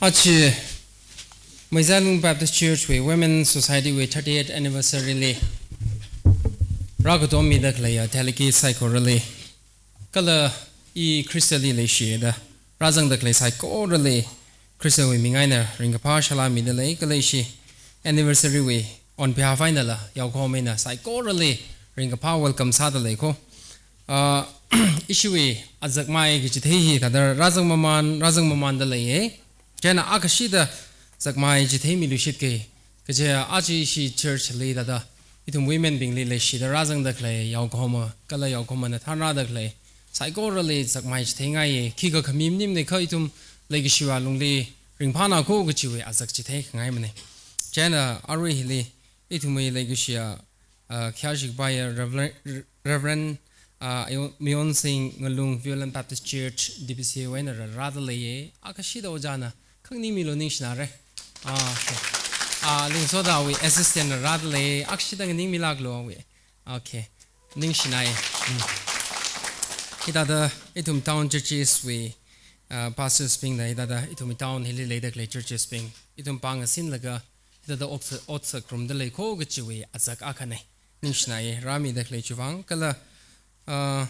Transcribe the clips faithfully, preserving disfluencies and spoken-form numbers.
Achi Meizailung Baptist Church wui Women Society wui thirtieth anniversary li rākatom mida khaleiya delegate saikorali, kala i Khristali leishida rāzangda khalei saikorali Khristawui ming eina ringkaphā shalāmida lei, kala ishi anniversary wui on behalf einala yaokahoma eina saikorali ringkaphā welcome sāda lei ko. Ah, ishiwui azakmai kachithei hi thāda rāzang maman, rāzang mamanda leiye. Chieina akashida zakmai chitheimiluishit ke, kaje achi ishi church li thāda ithum women bingli leishida rāzangda khalei yaokahoma, kala yaokahomana thānrāda khalei saikorali zakmai chitheingai ye. Khikha khami maningmana kha ithum leikashiwui lungli ringphāna ko kachiwui azak chitheikhangaimana. Chieina arui hili ithumwui leikashiya, ah, khayāshi kapaiya Reverend, Reverend, ah, Ayo-, Mayonsing Ngalung, Viewland Baptist Church, D B C wui eina rārāda leiye. Akashida ojāna khanganingmilu, ningshinare. Ah, okay. Ah, Lingsoda wui assistant na rārāda leiye. Akashida nganingmilāklu awui. Okay. Ningshinai. Mm. Hithāda ithum town churches wui, ah, pastors bingna hithāda ithum town hili leida khalei churches bing ithum pāng ngasinlaga hithāda otsak, otsak ngarumda lei ko kachiwui azak akhana. Ningshinai, rāmida khalei chiwui vang, kala, ah,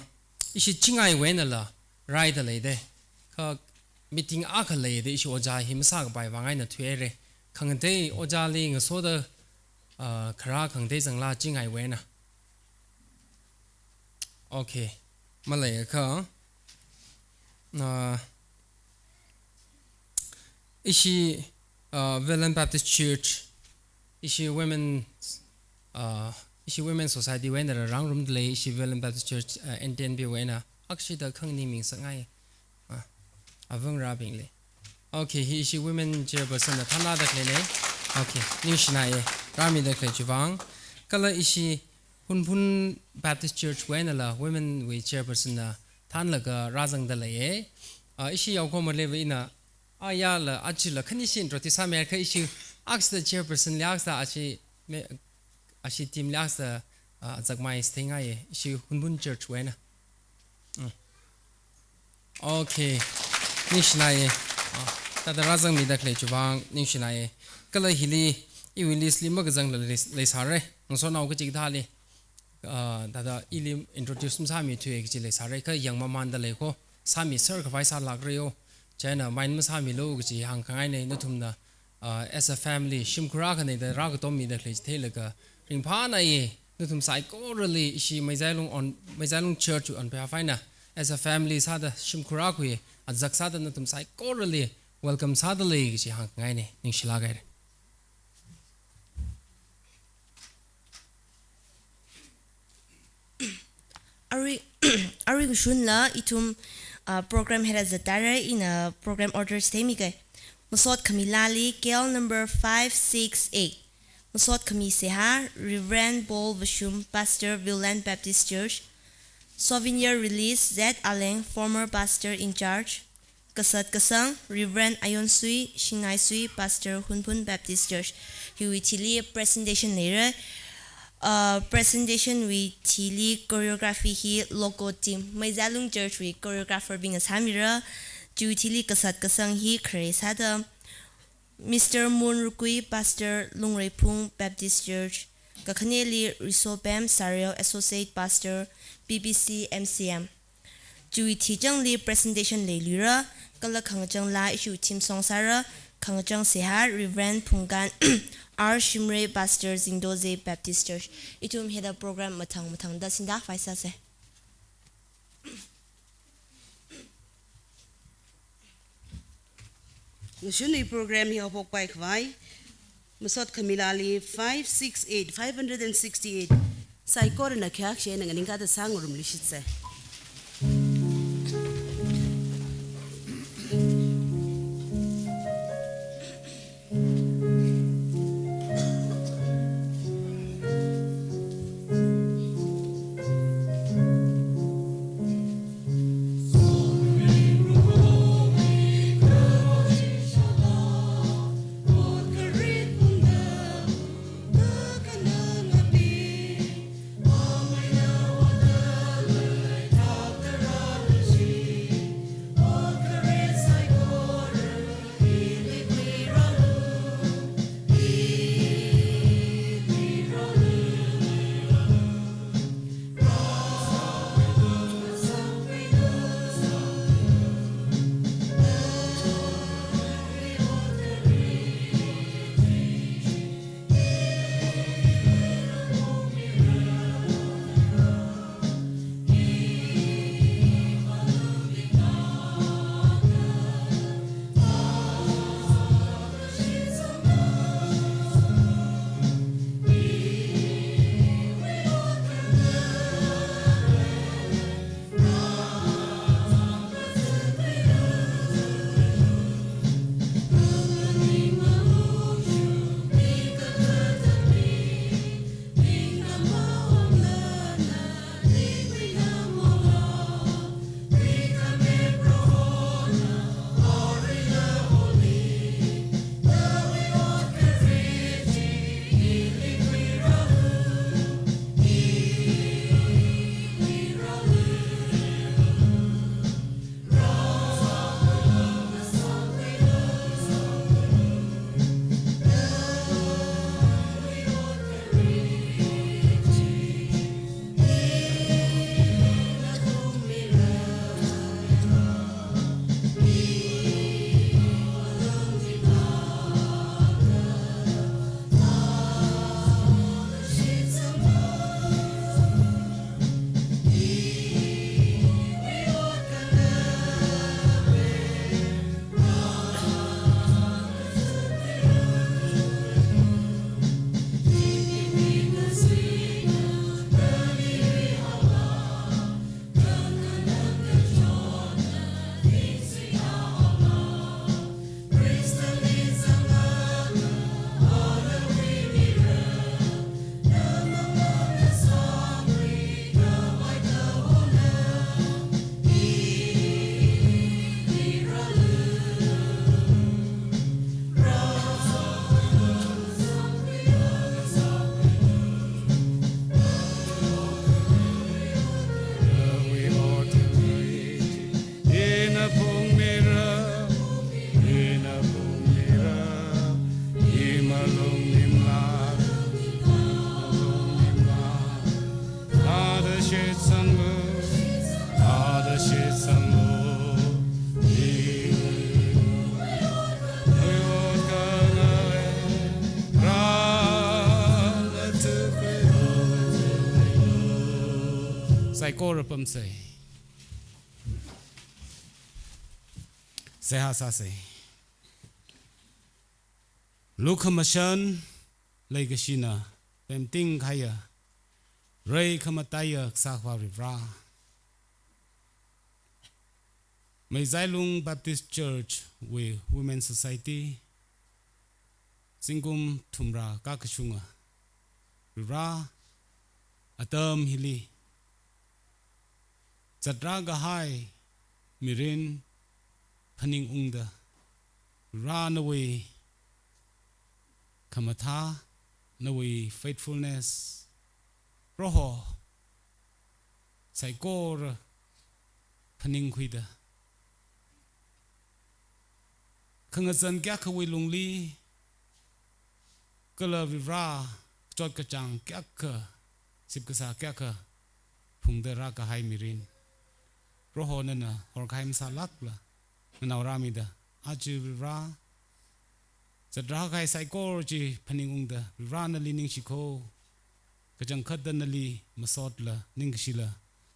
ishi chingaiwui einala rāida leida. Kha meeting akha leida ishi ojā hi masākapai vang eina thuihaira. Khangatei ojāli ngasoda, ah, kharā khangatei zangla chingaiwui eina. Okay. Maleiakha, ah, ishi, ah, Viewland Baptist Church, ishi women, ah, ishi Women Society wui eina rāngarumda lei, ishi Viewland Baptist Church, ah, N T N B wui eina akashida khanganingmi ngasakngai. Ah, avangarābingli. Okay, hi ishi women chairperson na thānrāda khaleina. Okay, ningshinaiye, rāmida khalei chiwui vang. Kala ishi Hunphun Baptist Church wui einala women wui chairperson na thānlaga rāzangda leiye. Ah, ishi yaokahomali va ina ayala, achila khanishi introduce sāmiakha ishi akashida chairperson li akashida ashi me-, ashi team li akashida, ah, zakmai chitheingai ye, ishi Hunphun Church wui eina. Mm. Okay. Ningshinaiye. Ah, thāda rāzangmida khalei chiwui vang ningshinaiye. Kala hili iwui list li makazangla lei, leisāra. Ngasotnao kachikathāli, ah, thāda ili introduce masāmithuiya kachi leisāra. Kha yangmamanda lei ko. Sāmiserkhavai sālākra yo. Chieina mind masāmilu kachi hāngkhangaina. Nathumna, ah, as a family, shimkhur akhana da rākatommida khalei chitheilaga ringphānaiye. Nathum saikorali ishi Meizailung on, Meizailung Church on behalf eina, as a family sāda shimkhur akhawui azak sāda nathum saikorali welcome sāda lei kachi hāngngaina, ningshilāk haira. Arui, arui kashunla ithum, ah, program hera zatara, ina program order chithei mikai. Masot khamilali K L number five six eight. Masot khami seihā, Reverend Paul Vashum, Pastor, Viewland Baptist Church. Souvenir release, Z Aleng, former pastor in charge. Kasat kasang, Reverend Ayonsui Shingaisui, Pastor, Hunphun Baptist Church. Hiwui thili presentation leira. Uh, presentation wui thili choreography hi local team, Meizailung Church wui choreographer bingna sāmira. Chiwui thili kasat kasang hi khare sāda Mister Moon Rukui, Pastor, Lungreiphung Baptist Church, kakhaneli Risopem Sareo, Associate Pastor, B B C M C M. Chiwui thichangli presentation leiluira, kala khangachangla ishiwui theme song sāra, khangachang seihā Reverend Phungkan R Shimray, Pastor, Zingdoze Baptist Church. Ithum heda program mathang mathangda singda phaisāsa. Ngashunwui program hi haophokpai khavai, masot khamilali five six eight, five hundred and sixty-eight. Saikorana khayākshi eina nganingkāda sāngarumluishitsa. Saikora pamsei. Seihā sāsei. Lukhamashan leikashina pemting kahaiya, rei khamataiya Kasā Akhava Varivara. Meizailung Baptist Church wui Women Society, zingkum thumrā kakashunga Varivara, atam hili zatrā kahai mirin phaningungda, Varivara nawui khamathā, nawui faithfulness, Proho, saikora phaningkhuida, khangazan kayākhawui lungli, kala Varivara kachot kachāng kayākha, sipkasā kayākha phungda rākahai mirin, Proho nana horkahai masālākla nganao rāmida, aja Varivara, zatrā kahai saikora chi phaningungda, Varivara nali ningshi kho, kachangkhatda nali masotla, ningkashila,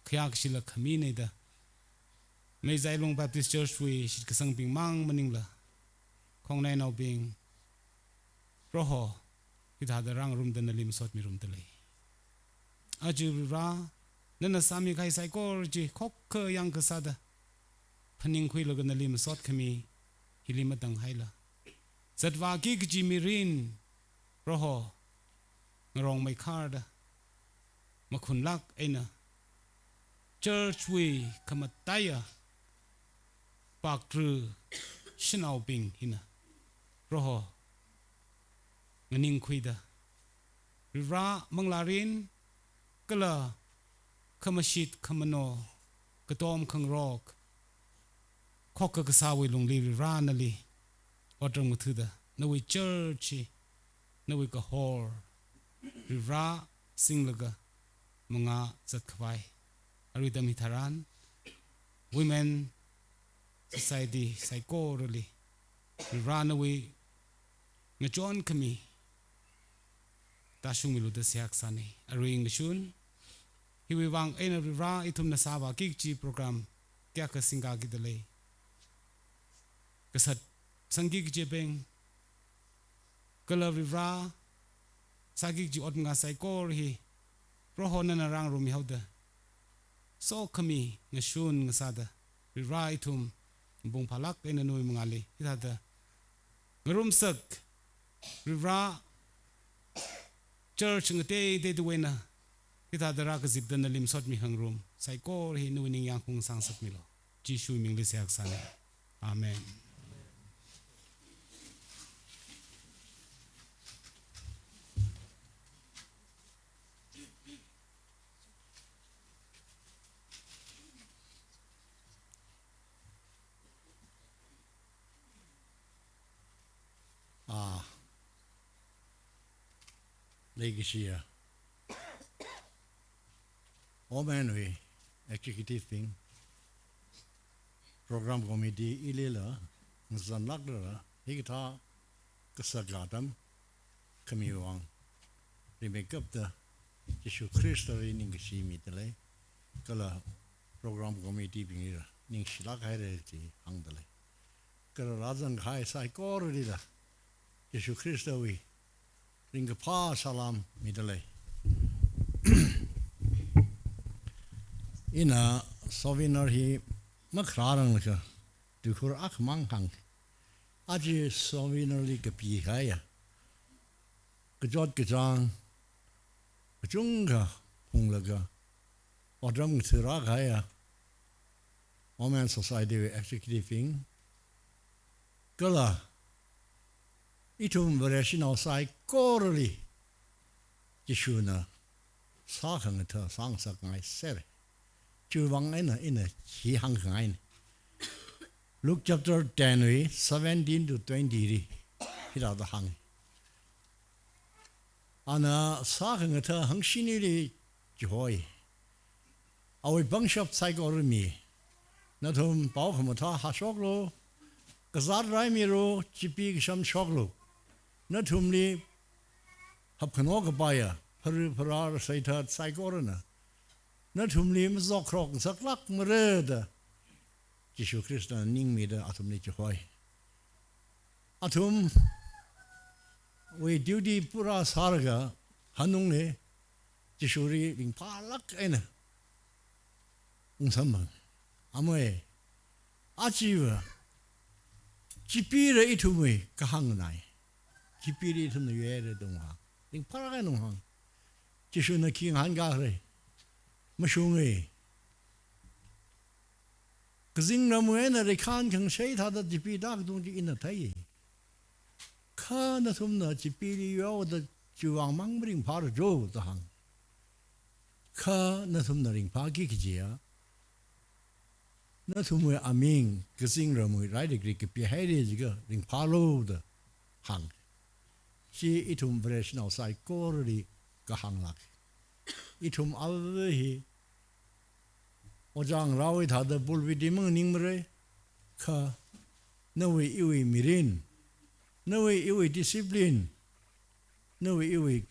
khayākashila khamina da, Meizailung Baptist Church wui shitkasangbing mang maningla, khongnainaobing, Proho, hithāda rāngarumda nali masotmirumda lei. Aja Varivara, nana sāmi kahai saikora chi khokkha yangkasāda phaningkhuilaga nali masot khami hili matang haila, zatvāki kaji mirin, Proho, ngarong meikharda, makhunlāk eina, church wui khamataiya paktra shanaobing hina, Proho, nganingkhuida, Varivara manglārin kala khamashit khamano, katom khangarok, khokkha kasāwui lungli Varivara nali otram ngathāda, nawui church hi, nawui kahor, Varivara singlaga mangā zatkhavai. Arui atam hitharan, Women Society saikorali, Varivara nawui ngachon khami tāshungmilu da seihā kasāna. Arui ngashun, hiwui vang eina Varivara ithumna sāvāki kaji program kayākha singkākida lei. Kasat sangki kajibing, kala Varivara sāki kaji ot mangā saikora hi, Proho nana rāngarummihaoda, sokhami ngashun ngasāda, Varivara ithum, mapung phālāk eina nawui mangāli, hithāda ngarumsak, Varivara, church ngateiteida eina, hithāda rākazipda nali masotmi khangarum saikora hi nawui ningyāng khuisāngasakmilu. Jishuwui mingli seihā kasāna. Amen. Ah, leikashiya Women wui executive bing, program committee ilila, ngazanlākla, hikathā kasā atam khamiwui vang, rimeikapta Jishu Khristali ningkashi mida lei, kala program committee bingli ningshilāk haira chi hāngda lei. Kala rāzang kahai saikoralila, Jishu Khristawui ringkaphā salām mida lei. Ina souvenir hi makharārang laga, tuikhur akhamang hāng. Aja souvenir li kapi kahaiya, kachot kachāng kachungkha phunglaga, otram ngathā rākahaiya, Women Society wui executive bing, kala ithum Vareshinao saikorali Jishuna sākhangatha sāngasakngai sera. Chiwui vang eina ina hi hāngkhangaina. Luke chapter ten wui seventeen to twenty li hithāda hānga. Ana sākhangatha hangshinili chihoi, awui pangshap saikora mi. Nathum pao khamathā hāshoklu, kazāt raimilu, chipi kasham shoklu. Nathumli hapkhano kapaiya, phara phara seithat saikorana nathumli mazokkharok ngasaklākmara da Jishu Khristana ningmida athumli chihoi. Athumwui duty pura sālaga hanunge, Jishuli ringphālāk eina ungsamphang. Amei, achiva, chipira ithumwui kahāngnei. Chipira ithumna yuira da unghāng. Ringphālāk eina unghāng. Jishuna khi ngahānkāra? Mashunga. Kazingramwui eina reikhan khangasei thāda chipi tākatung chi ina thei. Kha nathumna chipili yoda chiwui vang mang maringphāra jo da hāng. Kha nathumna ringphāki kajiya, nathumwui aming kazingramwui lairik li kapihaira jiakha ringphālu da hāng. Chi ithum Vareshinao saikorali kahānglāk. Ithum ava hi ojā ngarāwui thāda pulpit li manganingmara, kha nawui iwui mirin, nawui iwui discipline, nawui iwui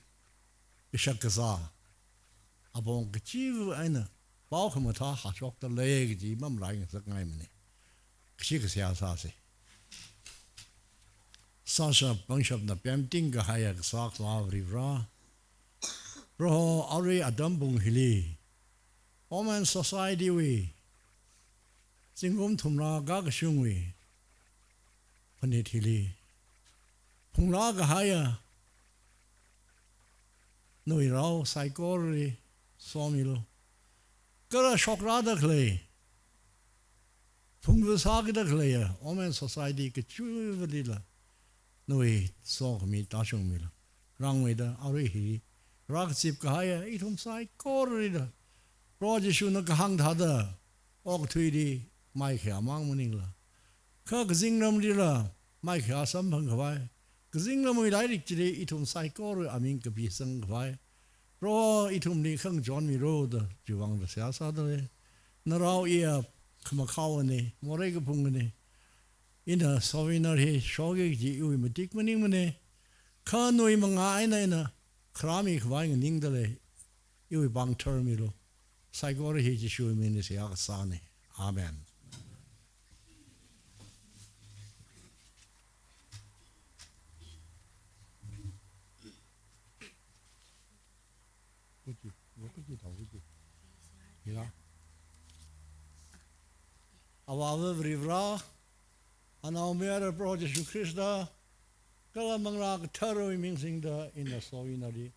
kashak kazā, apong kachiva eina pao khamathā hāshokdalei kaji mamalai ngasakngaimana. Kashi kaseihā sāsa. Sāshap pangshapna pemting kahaiya Kasā Akhava Varivara, Proho, arui atam pung hili Women Society wui zingkum thumrā kakashungwui phanit hili phungrā kahaiya nawui rao saikorali somilu. Kala shokrada khalei, phungva sākida khaleiya Women Society kachivalila nawui sokhami tāshungmilu. Rāngmeida arui hi rākazip kahaiya ithum saikoralila Proho Jishuna kahāng thāda okathuili maikhayā mang maningla, kha kazingramlila maikhayā samphang khavai, kazingramwui lairik chili ithum saikorawui aming kapisang khavai Proho ithumli khangachon milu da chiwui vangla seihā sādalei. Narao iya khamakhaowana, morei kaphungana. Ina souvenir hi shoki kaji iwui matik maningmana. Kha nawui mangā eina ina kharāmi khavai nganingdalei. Iwui pāng tharmilu. Saikora hi Jishuwui mingli seihā kasāna. Amen. Kuchi, kuchi tau kuchi. Hila. Avāva Varivara, Anaomayara Proho Jishu Khrista, kala Manglā Katharawui ming singda ina souvenir li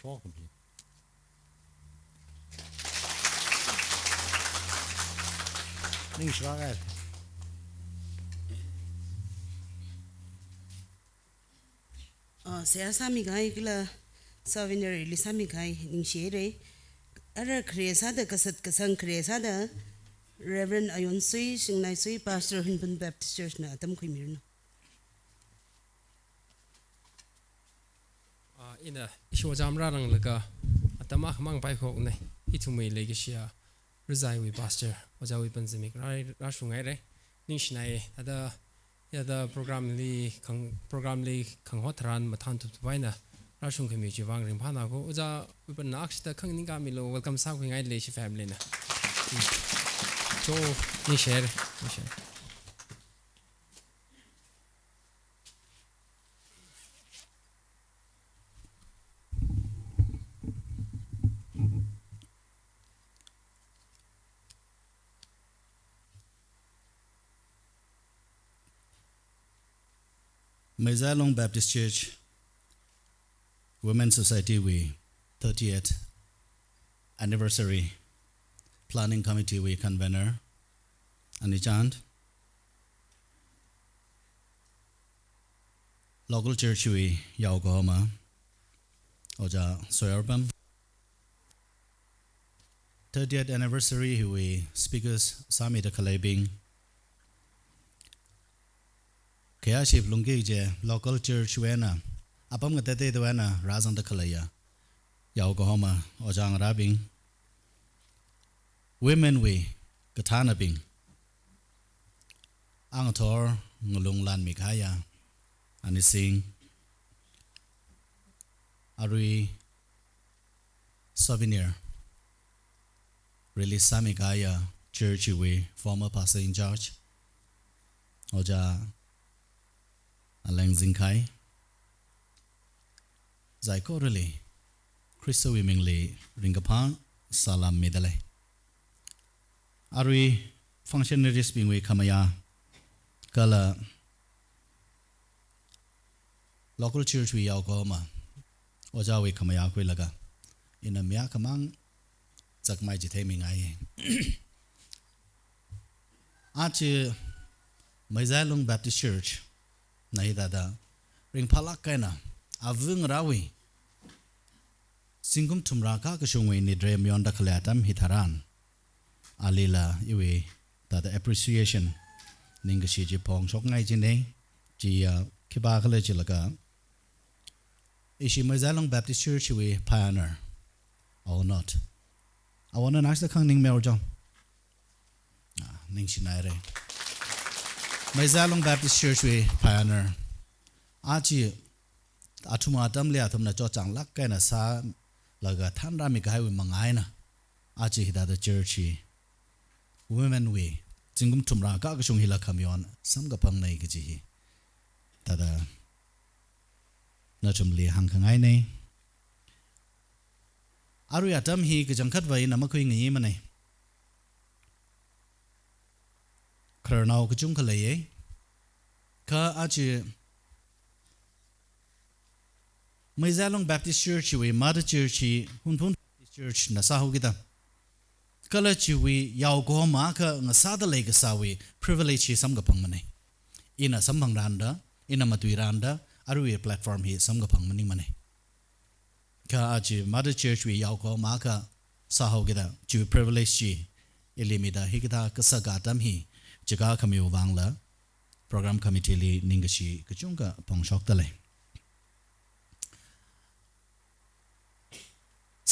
shokmi. Ningshilāka. Ah, seihā sāmikahai kala souvenir release sāmikahai ningshihaira. Ara khare sāda, kasat kasang khare sāda, Reverend Ayonsui Shingnaisui, Pastor, Hunphun Baptist Church na atam khuimiranu. Ah, ina ishi ojā marāranglakha atam akhamang paikhokna. Ithumwui leikashiya Rizaiwui Pastor, Ojā Wipan Zimik rā, rāshunghaira. Ningshinai, ada, yada program li khang, program li khangahot tharan mathān thupthup eina rāshungkhami chiwui vang ringphānako. Ojā Wipanna akshida khanganingkāmilu, welcome sākhuingailei ishi family na. So, ningshire, ningshire. Meizailong Baptist Church Women Society wui thirtieth Anniversary Planning Committee wui Convener, Anichand, local church wui yaokahoma, Ojā Soyarpam, thirtieth anniversary hiwui speakers sāmida khaleibing, khayāshi phalungki kaji local church wui eina, apam ngateiteida eina rāzangda khaleiya yaokahoma, ojā ngarābing, women wui kathānabing, angathor ngalung lanmikahaiya anising, arui souvenir release sāmi kahaiya church wui former pastor in charge, Ojā Aleng Zingkhai, saikorali Khristawui mingli ringkaphā salam midalei. Arui functionaries bingwui khamayā kala local church wui yaokahoma ojāwui khamayā khuilaga ina mi akhamang zakmai chitheimi ngai. Aja Meizailung Baptist Church na hithāda ringphālāk eina avangarāwui zingkum thumrā kakashungwui nidrem yonda khalei atam hitharan, alila iwui thāda appreciation ningkashi chi phongshok ngai jine. Chiya khipākhala jilaga, ishi Meizailung Baptist Church wui pioneer, Awo Not. Awo Not na ashida khangning meo jong. Ah, ningshinaire. Meizailung Baptist Church wui pioneer. Aja athum atamli athumna chotchānglāk eina sālaga thanrāmi kahaiwui manga eina aja hithāda church hi women wui zingkum thumrā kakashung hila khamayon samkaphangna kaji hi thāda nathumli hāngkhangaine. Arui atam hi kachangkhatva ina makhuingaimane. Khararnao kachungkha leiye. Kha aja Meizailung Baptist Church wui mother church hi Hunphun Baptist Church na sāhaokida, kala chiwui yaokahoma akha ngasāda leikasāwui privilege hi samkaphangmane. Ina samphangranda, ina matuiranda, arui platform hi samkaphang maningmane. Kha aja mother church wui yaokahoma akha sāhaokida, chiwui privilege chi ili mida hikathā kasā atam hi chika khamiwui vangla program committee li ningkashi kachungkha phongshokdalei.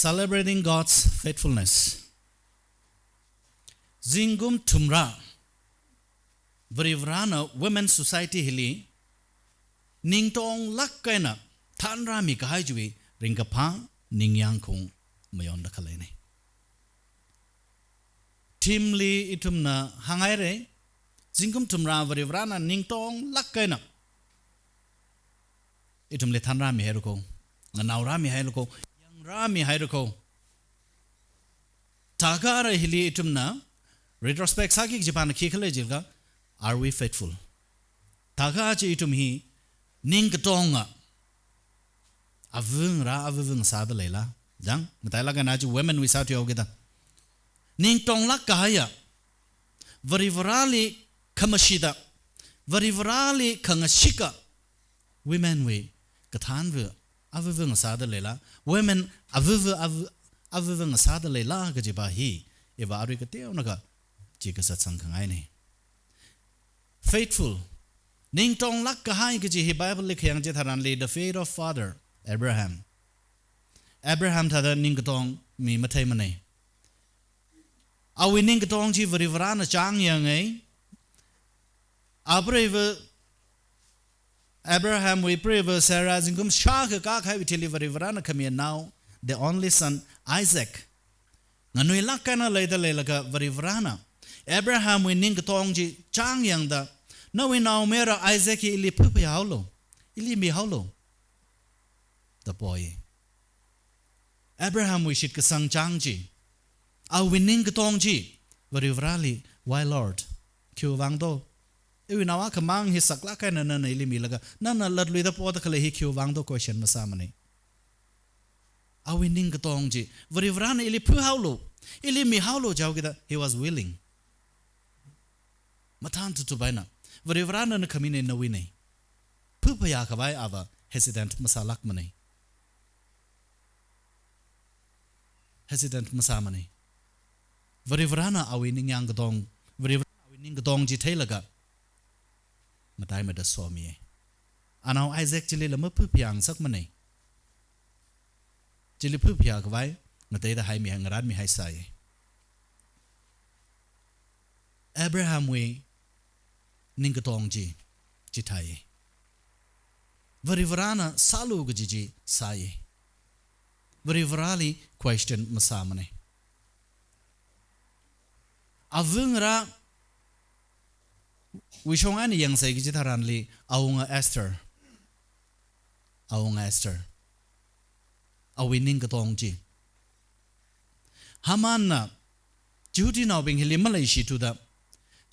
Celebrating God's faithfulness. Zingkum thumrā Varivarana Women Society hili ningtonglāk eina thanrāmi kahai chiwui ringkaphā ningyāng khaung mayonda khaleine. Theme li ithumna hānghaire, zingkum thumrā Varivarana ningtonglāk eina ithumli thanrāmihairakho, nganaorāmihairakho, yangrāmihairakho. Thākha ara hili ithumna retrospect sāki kajipana khikhala jilaga, are we faithful? Thākha aja ithum hi ning katonga avangarā avavang sāda leila? Jang, matailāk eina aja women wui sāthuihaokida, ningtonglāk kahaiya, Varivarali khamashida, Varivarali khangashika women wui kathānva avavang sāda leila? Women avava av-, avavang sāda leila kajipa hi iva arui kateonakha chi kasā sangkhangaine. Faithful, ningtonglāk kahai kaji hi Bible li khayang chitharanli the faith of father Abraham. Abraham thāda ning katong mi matheimane. Awui ning katong chi Varivarana chāngyānge. Apreiva, Abraham wui preiva Sarah zingkum shākha kākahaiwui thili Varivarana khami nao, the only son, Isaac, nganuilāk eina leida leilaga Varivarana Abraham wui ning katong chi chāngyāngda, nawui naomayara Isaac hi ili phaphayāhaolu, ili mihaolu da poi. Abraham wui shitkasang chang chi, awui ning katong chi Varivarali, why Lord? Khiwui vang do? Iwui nao akhamang hi saklāk eina nana ili milaga, nana latluida poda khalei hi khiwui vang do question masāmane. Awui ning katong chi Varivarana ili phahaolu, ili mihaolu jihaokida, he was willing. Mathān tutup eina, Varivarana na khamine, nawuine, phaphayā khavai ava hesitant masālākmane. Hesitant masāmane. Varivarana awui ningyāng katong, Varivarana awui ning katong chi theilaga mataimada somiye. Anao Isaac chilila maphaphayāngasakmane. Chili phaphayā khavai ngateida haimihai, ngarānmihai sāye. Abraham wui ning katong chi chithāye. Varivarana sālu kaji chi sāye. Varivarali question masāmane. Ava ngarāwui shong eina yangsei kaji tharanli, awunga Esther. Awunga Esther. Awui ningkatong chi. Hamanna Jihudinaobing hili maleishithuda,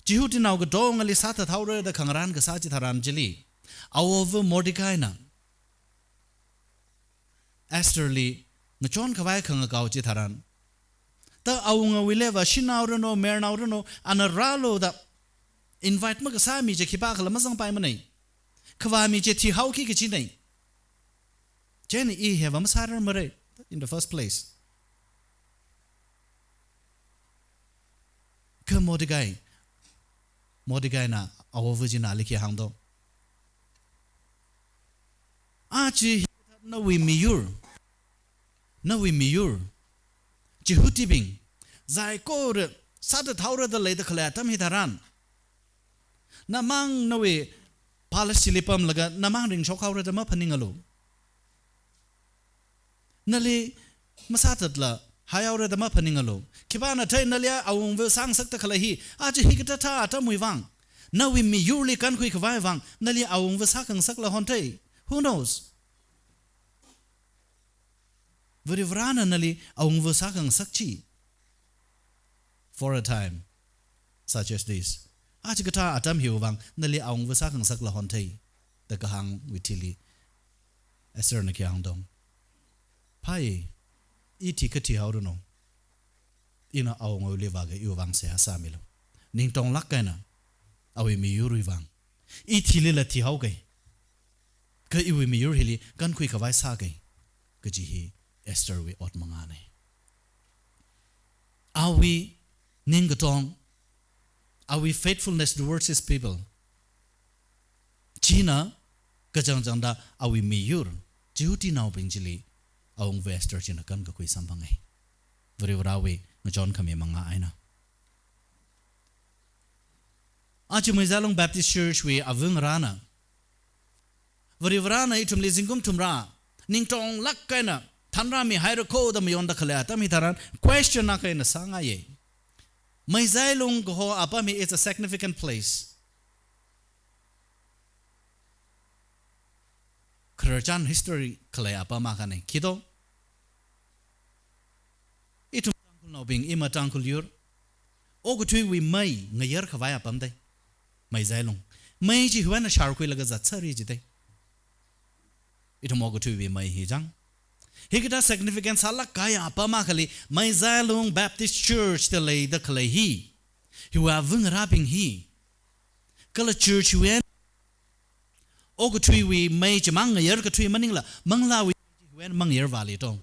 Jihudinao katongali sāthat haora da khangarān kasā chitharan chili, awova Mordecai na Esther li ngachonkhavai khangakao chitharan, ta awungawuiliva shanao ranu, mayarnao ranu, ana rālu da invite makasā mi chi khipākhala mazangpaimanei. Khavā mi chi thihaoki kajinei. Chieina i hiva masārarmarei in the first place. Kha Mordecai, Mordecai na awova china ali khi hāngdo? Aja hi nawui miyur, nawui miyur Jihudibing saikora sāthat haora da leida khalei atam hitharan, namang nawui palace chili pamlaga namang ringshok haora da maphaningalu. Nali masāthatla hai haora da maphaningalu. Khipāna thei nali awungva sāngasakta khalei hi, aja hikathā atamwui vang, nawui miyurli kankhuikhavai vang, nali awungva sākhangasakla honthei. Who knows? Varivarana nali awungva sākhangasak chi, for a time such as this, aja kathā atam hiwui vang nali awungva sākhangasakla honthei, da kahāngwui thili, Esther na khi hāngdo? Phāi, i thikha thihaoranu. Ina awungawuili vākha iwui vang seihā sāmilu. Ningtonglāk eina awui miyurwui vang, i thilila thihaokei, kha iwui miyur hili kankhuikhavai sākei, kaji hi Esther wui ot mangānei. Awui ningkatong, awui faithfulness towards his people, china kachangchangda awui miyur Jihudinaobing chili awungva Esther china kankakhui samphangei, Varivarawui ngachonkhami mangā eina. Aja Meizailung Baptist Church wui ava ngarāna, Varivarana ithumli zingkum thumrā ningtonglāk eina thanrāmihaira kho da mayonda khalei atam hitharan, question akha ina sāngaiye. Meizailung kaho apam hi is a significant place. Khararchan history khalei apam akhanei. Khi do? Ithum Tangkhulnaobing, ima Tangkhul yur, okathuiwui mei ngayarkhavai apam dei Meizailung. Mei chi hiwui eina sharkhuilaga zatsāri jidei. Ithum okathuiwui mei hi chang. Hikathā significant sālāk kahai apam akhali Meizailung Baptist Church da leida khalei hi, hiwui ava ngarābing hi, kala church hiwui eina okathuiwui mei chimang ngayar kathui maningla, manglāwui mei chi hiwui eina mangayar vāli to,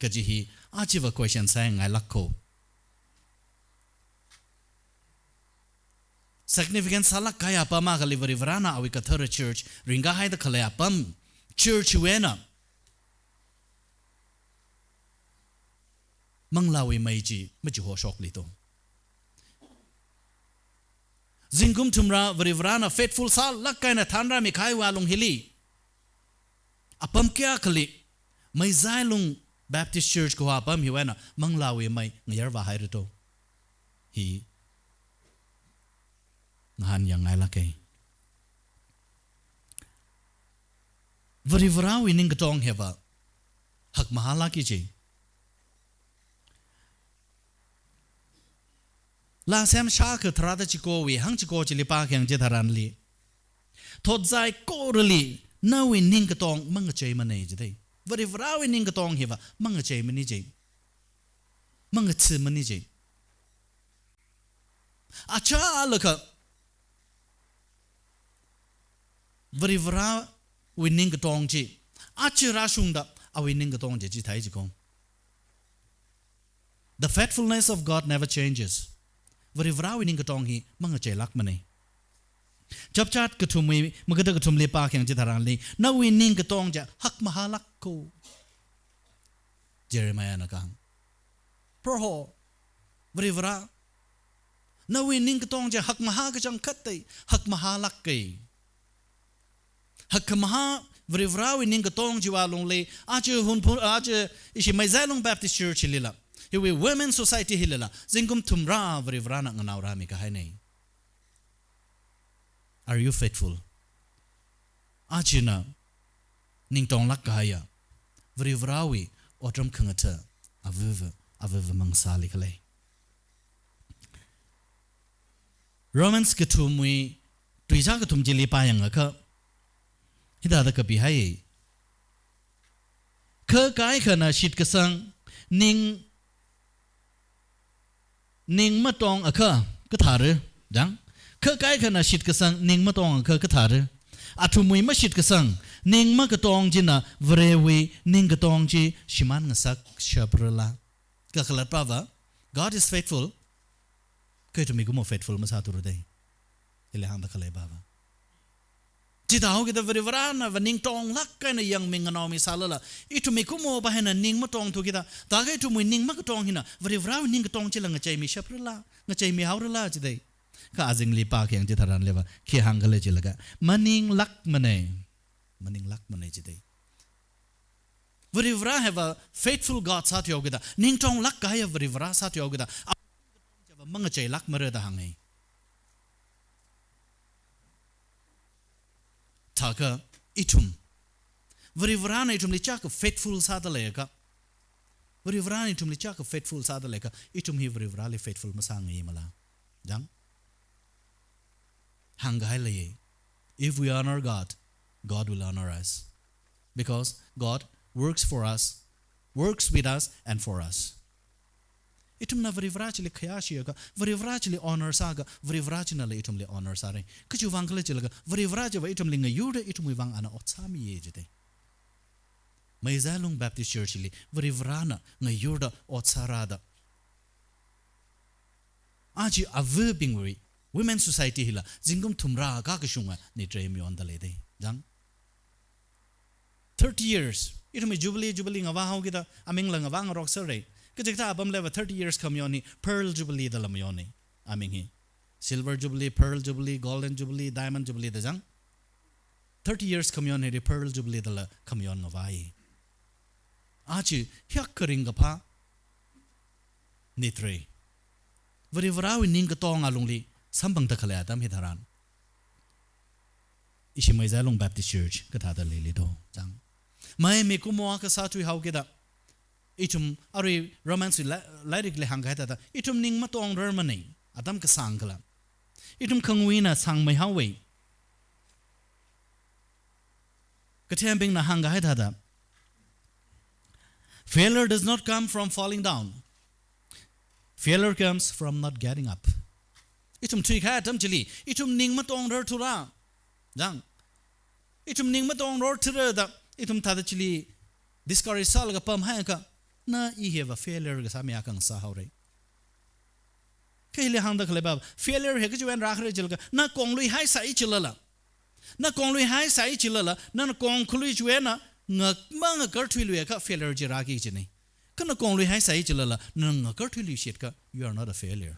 kaji hi ajava question sāngailāk kho. Significant sālāk kahai apam akhali Varivarana awui kathara church ringkahaida khalei apam, church hiwui eina manglāwui mei chi machihoshokli to. Zingkum thumrā Varivarana faithful sālāk eina thanrāmikahaiwui alung hili, apam kayākhali Meizailung Baptist Church kaho apam hiwui eina manglāwui mei ngayar vāhaira to? Hi ngahānyang ngailākei. Varivarawui ningkatong hiva hakmahālāki ji. Laa Semsha akha tharāda chikowui hāngchiko chili pākhayang chitharanli, thot saikorali nawui ningkatong mangacheimana jidei. Varivarawui ningkatong hiva mangacheimana ji. Mangathimana ji. Achālakha Varivarawui ningkatong chi aja rāshungda awui ningkatong chi chithei jiko. The faithfulness of God never changes. Varivarawui ningkatong hi mangacheilākmana. Chapchat kathumwui magada kathumli pākhayang chitharanli, nawui ningkatong chi hakmahālāk kho. Jeremiahna kahāng. Proho, Varivara, nawui ningkatong chi hakmahā kachangkhat dei, hakmahālākkei. Hakmahā Varivarawui ningkatong chiwui alungli, aja Hunphu, aja ishi Meizailung Baptist Church lila, Hiwui women society hilala, zingkum thumrā Varivarana nganao rāmi kahaina. Are you faithful? Aja ina ningtonglāk kahaiya Varivarawui otram khangatha avava, avava mang sāli khala. Romans kathumwui tuizā kathum chili pāyangakha, hithāda kapihai. Kha kaikhana shitkasang, ning, ning matongakha kathara, jang. Kha kaikhana shitkasang, ning matongakha kathara. Athumwui mashitkasang, ning makatong china Varewui ningkatong chi shimān ngasak shaprala. Kakhalatpava, God is faithful. Kha ithum mikumo faithful masāthura dei. Hili hāngda khalei pava. Chithāhaokida Varivarana va ningtonglāk eina yangmi nganaomi sālala, ithum mikumova hina ning matongthukida, thākha ithumwui ning makatong hina Varivarawui ningkatong chila ngacheimi shaprala, ngacheimi haorala jidei. Kha azingli pākhayang chitharanliva khi hāng khala jilaga, maninglākmana. Maninglākmana jidei. Varivara hiva faithful God sāthuihaokida, ningtonglāk kahaiya Varivara sāthuihaokida, a, mangacheilākmara da hānga. Thākha ithum, Varivarana ithumli chiyākha faithful sāda leiakha, Varivarana ithumli chiyākha faithful sāda leiakha, ithum hi Varivarali faithful masāngaimala. Jang. Hāngkahai leiya. If we honor God, God will honor us. Because God works for us, works with us and for us. Ithumna Varivara chili khayāshiakha, Varivara chili honor sāakha, Varivara chinala ithumli honor sāra. Kachiwui vang khala jilaga, Varivara chiva ithumli ngayurda ithumwui vang ana ot sāmiya jidei. Meizailung Baptist Church li Varivarana ngayurda ot sārada, aja avabingwui Women Society hila zingkum thumrā kakashunga nitrei mayonda lei dei. Jang. Thirty years. Ithumwui Jubilee, Jubilee ngavā haokida, amingla ngavā ngarok sāra. Kachikathā apamliva thirty years khamayon hi Pearl Jubilee dala mayona. Aming hi. Silver Jubilee, Pearl Jubilee, Golden Jubilee, Diamond Jubilee da jang. Thirty years khamayon hili Pearl Jubilee dala khamayon ngavāya. Aja hiyākha ringkaphā nitrei Varivarawui ningkatonga lungli samphangda khalei atam hitharan, ishi Meizailung Baptist Church kathāda leili do, jang. Mai mikumo akha sāthuihaokida, ithum arui Romans wui la-, lairikli hāngkahai thāda, ithum ning matongrarmana, atam kasāng kala. Ithum khangui eina sāngmeihaowa. Kathembingna hāngkahai thāda, failure does not come from falling down. Failure comes from not getting up. Ithum thuikahai atam chili, ithum ning matongrarthura. Jang. Ithum ning matongrarthura da, ithum thāda chili discourage sālaga pamhaiakha, na i hiva failure kasā mi akha ngasāhaora. Kha hili hāngda khalei pava, failure hi kachiwui eina rākhala jilaga, na kongluihaisai jilala, na kongluihaisai jilala, nana kongkhalui chiwui eina nga-, mangakarthuiluiakha failure chi rāki kajina. Kha na kongluihaisai jilala, nana ngakarthuiluishitakha, you are not a failure.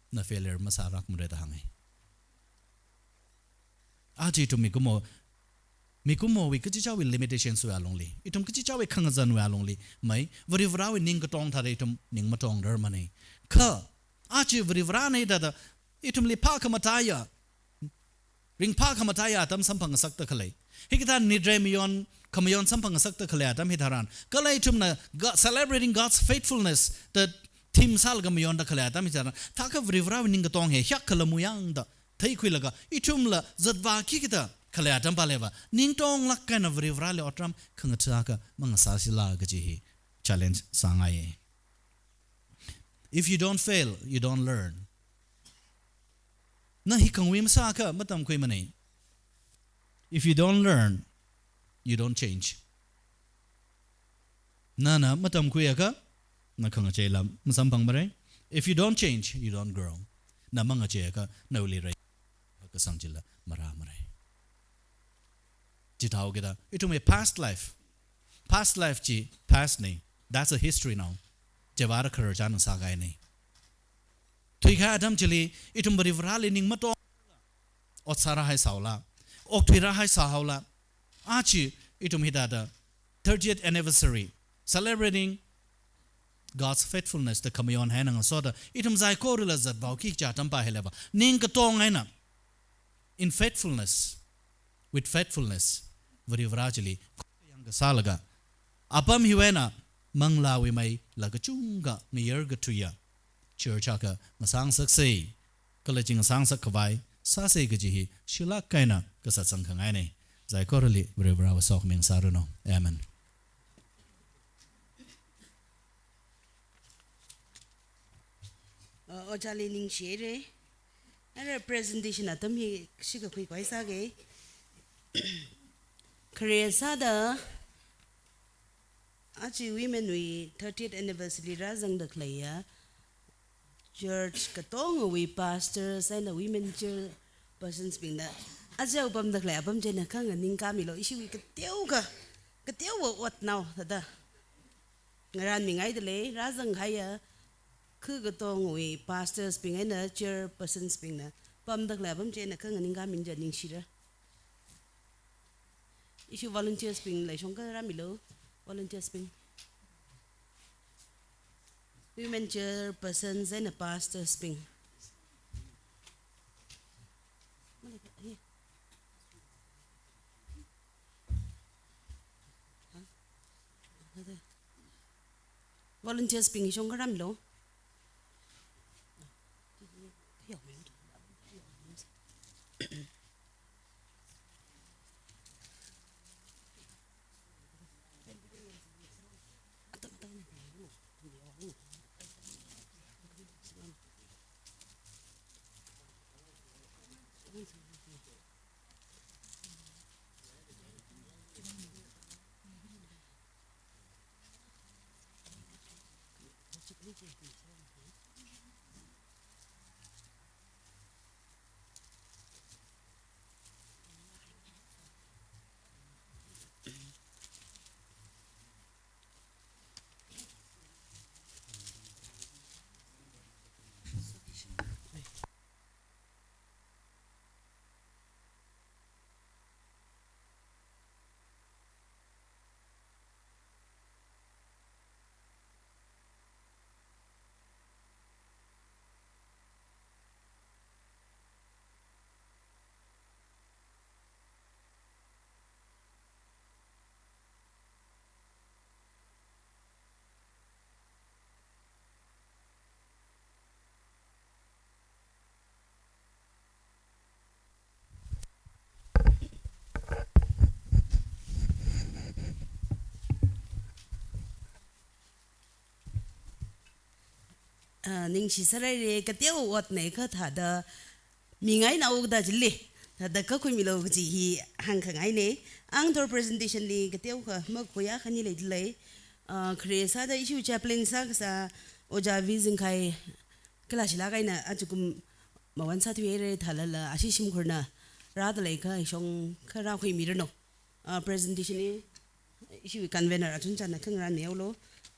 Na failure masālākmara da hānga. Aja ithum mikumo, mikumowui kachichāwui limitations wui alungli, ithum kachichāwui khangazanwui alungli, mai, Varivarawui ningkatong thāda ithum ning matongrarmana. Kha, aja Varivarana thāda, ithumli phākhamataiya, ringphākhamataiya atam samphangngasakta khalei. Hikathā nitrei mayon, khamayon samphangngasakta khalei atam hitharan, kala ithumna Go-, celebrating God's faithfulness da theme sālaga mayonda khalei atam hitharan, thākha Varivarawui ningkatong hi hiyākhala muyangda theikhuilaga, ithumla zatvā khikida khalei atam paliva, ningtonglāk eina Varivarali otram khangatha akha mangasāsila kaji hi challenge sāngaiya. If you don't fail, you don't learn. Na hi khangui masāakha matamkhuimana. If you don't learn, you don't change. Nana matamkhuiakha, na khangacheila masamphangmara. If you don't change, you don't grow. Na mangacheiakha, nawuili rai kasang chila marāmara. Chithāhaokida, ithumwui past life. Past life chi past na. That's a history now. Chiva khararchan sākahaina. Thuikahai atam chili, ithum Varivarali ning matong, ot sārāhaisāhaola, okthuirāhaisāhaola. Aja ithum hithāda thirtieth anniversary, celebrating God's faithfulness da khamayon haina ngasoda, ithum saikorala zatvao khikha atam pā hilava, ning katong eina, in faithfulness, with faithfulness, Varivara chili yang kasālaga, apam hiwui eina manglāwui mei la kachungkha ngayar kathuiya church akha ngasāngasaksa, kala chi ngasāngasak khavai sāsa kaji hi shilāk eina kasā sangkhangaina. Saikorali Varivarawui sokhami ngasāranu. Amen. Uh, ojāli ningshire. Ara presentation atam hi shikakhui khavai sāga. Khare sāda aja women wui thirtieth anniversary rāzangda khaleiya church katongawui pastors eina women chairpersons bingna aja pamda khalei apam chieina khanganingkāmilu, ishiwui kateokha, kateowa otnao thāda ngarānmingaidalei, rāzanghaiya kha katongawui pastors bing eina chairpersons bingna pamda khalei apam chieina khanganingkāmi, ningshira. Ishi volunteers bing leishongkha rāmilu, volunteers bing. Women chairpersons eina pastors bing. Volunteers bing shongkha rāmilu. Ah, ningshi sārai re, kateowa otna kathāda mingai nao kada chili, thāda kakhuimilu kaji hi hāngkhangaina. Ang thor presentation li kateokha makhuiya khani leidalei. Ah, khare sāda ishiwui chaplain sākasā Ojā V Zingkhai kala shilāk eina ajakum mawan sāthuihaira thālala, ashi shimkhurna rāda leikha shongkha rākhuimiranu. Ah, presentation hi ishiwui convener achun chānna khangarānmihaolu.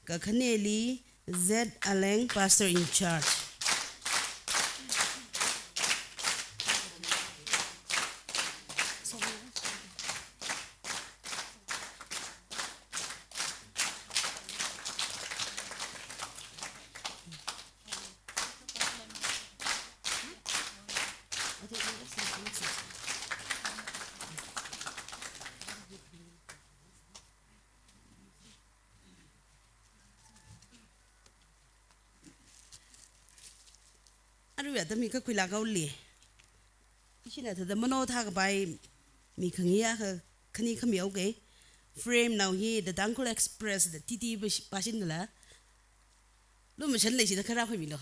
Kakhaneli Z Aleng, Pastor in Charge. Aruiya da mi kakhuilāk haole. Ishina thāda mano thākapai mi khangayi akha khani khamihaoga. Frame nao hi The Tangkhul Express da T T pash-, pashindala. Lumashan leishida kha rākhuimilu.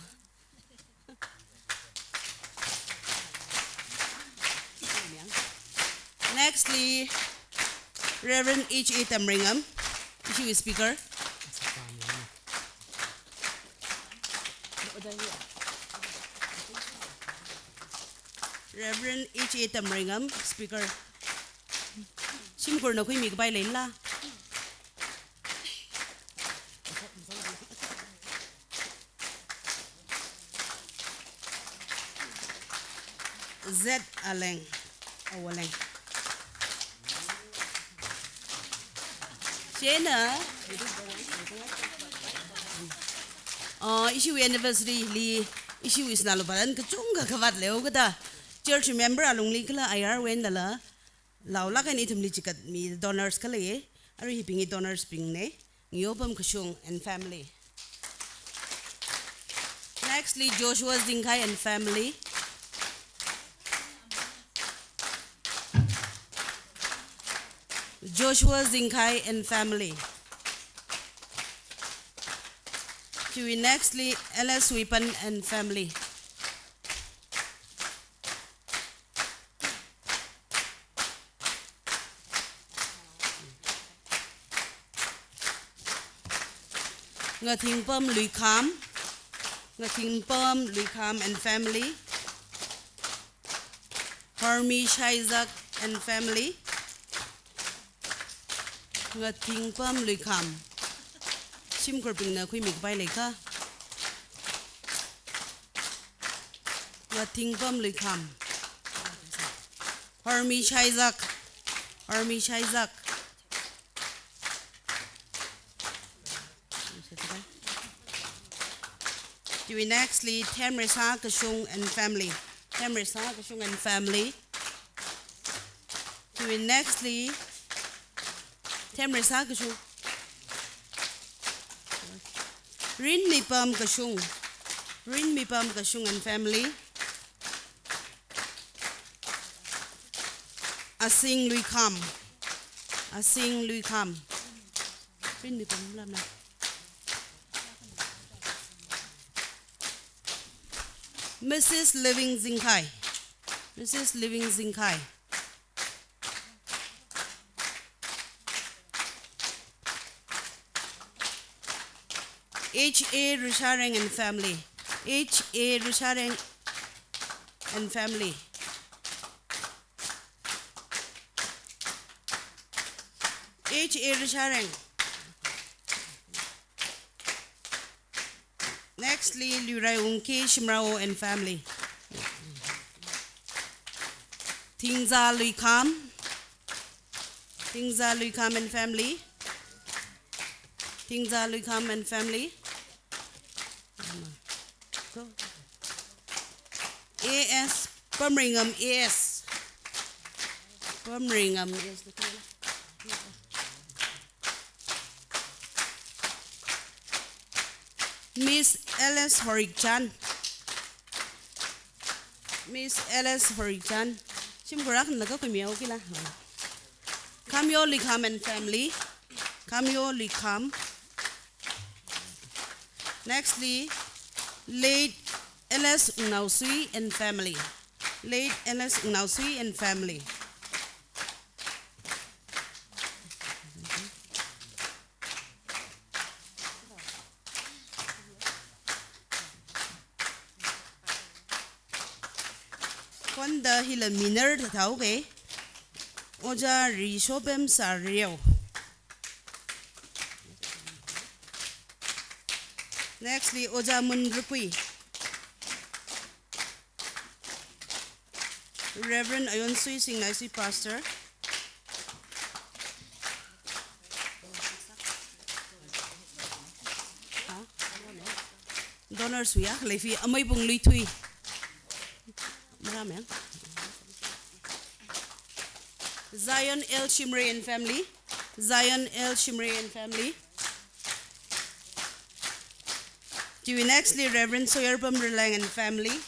Nextly, Reverend H A Tamreingam, ishiwui speaker. Reverend H A Tamreingam, speaker. Shimkhurna khuimi kapai leila? Z Aleng, Awaleng. Chieina, Uh, ishiwui anniversary li, ishiwui sinā lupā lan kachungkha khavāt leokada, church member alungli kala I R wui eina lala, laolāk eina ithumli chigatmi donors khalei, arui hibing hi donors bingna, Ngayopam Kashung and family. Nextly, Joshua Zingkhai and family. Joshua Zingkhai and family. Chiwui nextly, L S Wipan and family. Ngathingpam Luikham, Ngathingpam Luikham and family. Hormi Shaizak and family. Ngathingpam Luikham. Shimkhurbingna khuimi kapai leikha. Ngathingpam Luikham. Hormi Shaizak. Hormi Shaizak. Chiwui nextly, Themresa Kashung and family. Themresa Kashung and family. Chiwui nextly, Themresa Kashung. Rinmipam Kashung. Rinmipam Kashung and family. Asing Luikham. Asing Luikham. Rinmipam lamna. Missus Living Zingkhai. Missus Living Zingkhai. H A Rishareng and family. H A Rishareng and family. H A Rishareng. Nextly, Luirai Ungki Shimrao and family. Thingza Luikham. Thingza Luikham and family. Thingza Luikham and family. A S, Pamringam A S. Pamringam A S. Miss L S Horikchan. Miss L S Horikchan. Shimkhur akhana kakhuimihaokila. Khamyo Luikham and family. Khamyo Luikham. Nextly, late L S Ngnaosui and family. Late L S Ngnaosui and family. Khonda hila minor thathaoke. Ojā Rishopem Sareo. Nextly, Ojā Munrukui. Reverend Ayonsui Singnaisui, Pastor. Donors wui akha lei, Ameibung Luithui. Maram yang. Zion L Shimray and family. Zion L Shimray and family. Chiwui nextly, Reverend Soyarbam Rilang and family.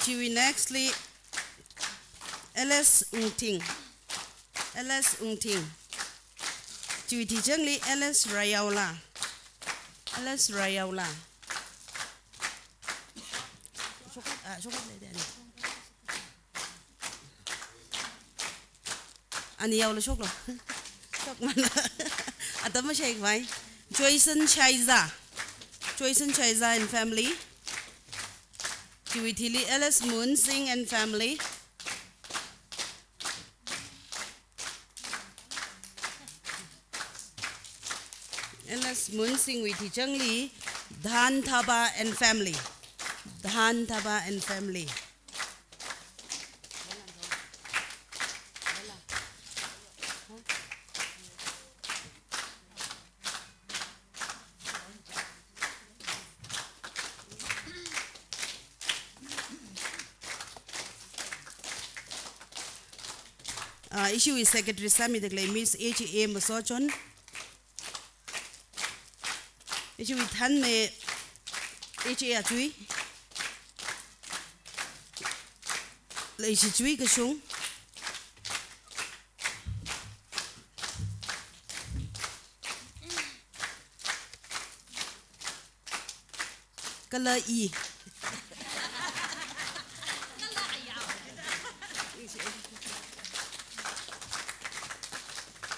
Chiwui nextly, L S Ungting. L S Ungting. Chiwui thichangli, L S Rayaola. L S Rayaola. Shok-, ah, shok-, Ani yaola shoklo. Shokmana. Atam mashai khavai. Joyson Shaiza. Joyson Shaiza and family. Chiwui thili, L S Moonsing and family. L S Moonsing wui thichangli, Dhan Thaba and family. Dhan Thaba and family. Ah, ishiwui secretary sāmida khalei Miss H A Masochon. Ishiwui thanme H A Achui. Leishichui Kashung. Kala i.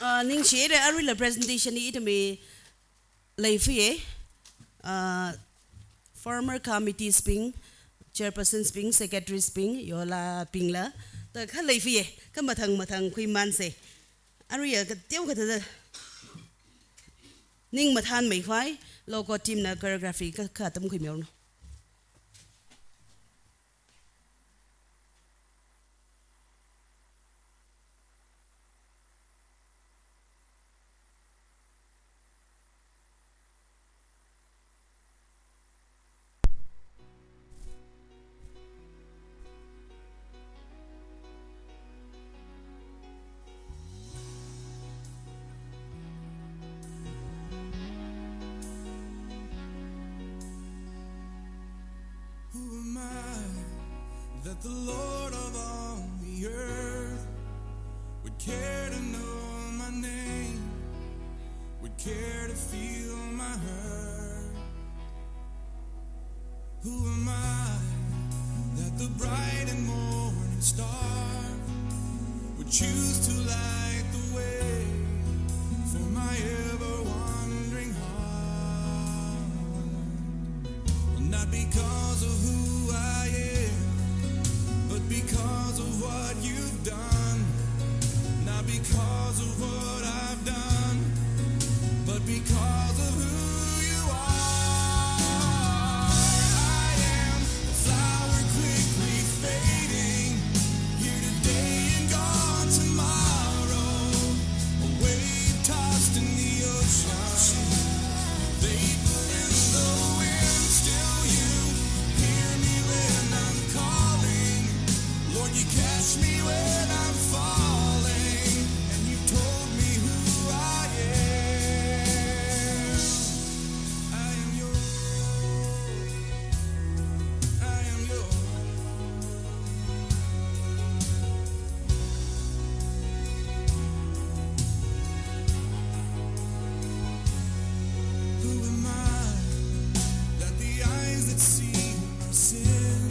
Ah, ningshire aruila presentation hi ithumwui leifie. Ah, former committees bing, chairpersons bing, secretaries bing, yola bingla. Thākha leifie, kha mathang mathang khuimanse. Aruiya kateokha thāda ning mathanmeikhavai, logo team na choreography kha, kha atam khuimihaono. Who am I that the Lord of all the earth would care to know my name, would care to feel my hurt? Who am I that the bright and morning star would choose to light the way for my ever-wandering heart? Well, not because of who I am, but because of what you've done. Not because of what I've done, but because of who you are. I am a flower quickly fading, here today and gone tomorrow. A wave tossed in the ocean, vapor in the wind. Still you hear me when I'm calling. Lord, you catch me when I'm falling. And you told me who I am. I am yours. I am yours. Who am I that the eyes that see my sin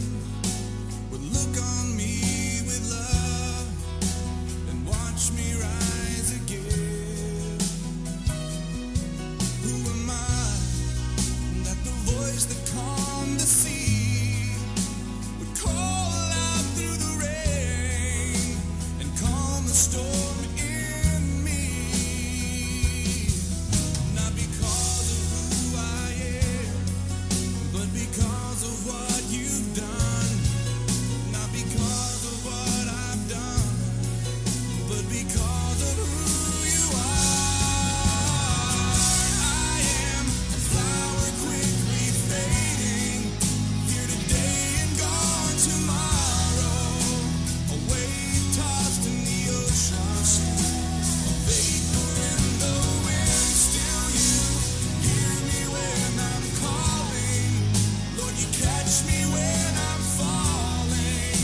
would look on me with love and watch me rise again? Who am I that the voice that calmed the sea would call out through the rain and calm the storm in me? Not because of who I am, but because of what you've done. Not because of what I've done, but because of who you are. I am a flower quickly fading, here today and gone tomorrow. A wave tossed in the ocean, a vapor in the wind. Still you hear me when I'm calling. Lord, you catch me when I'm falling.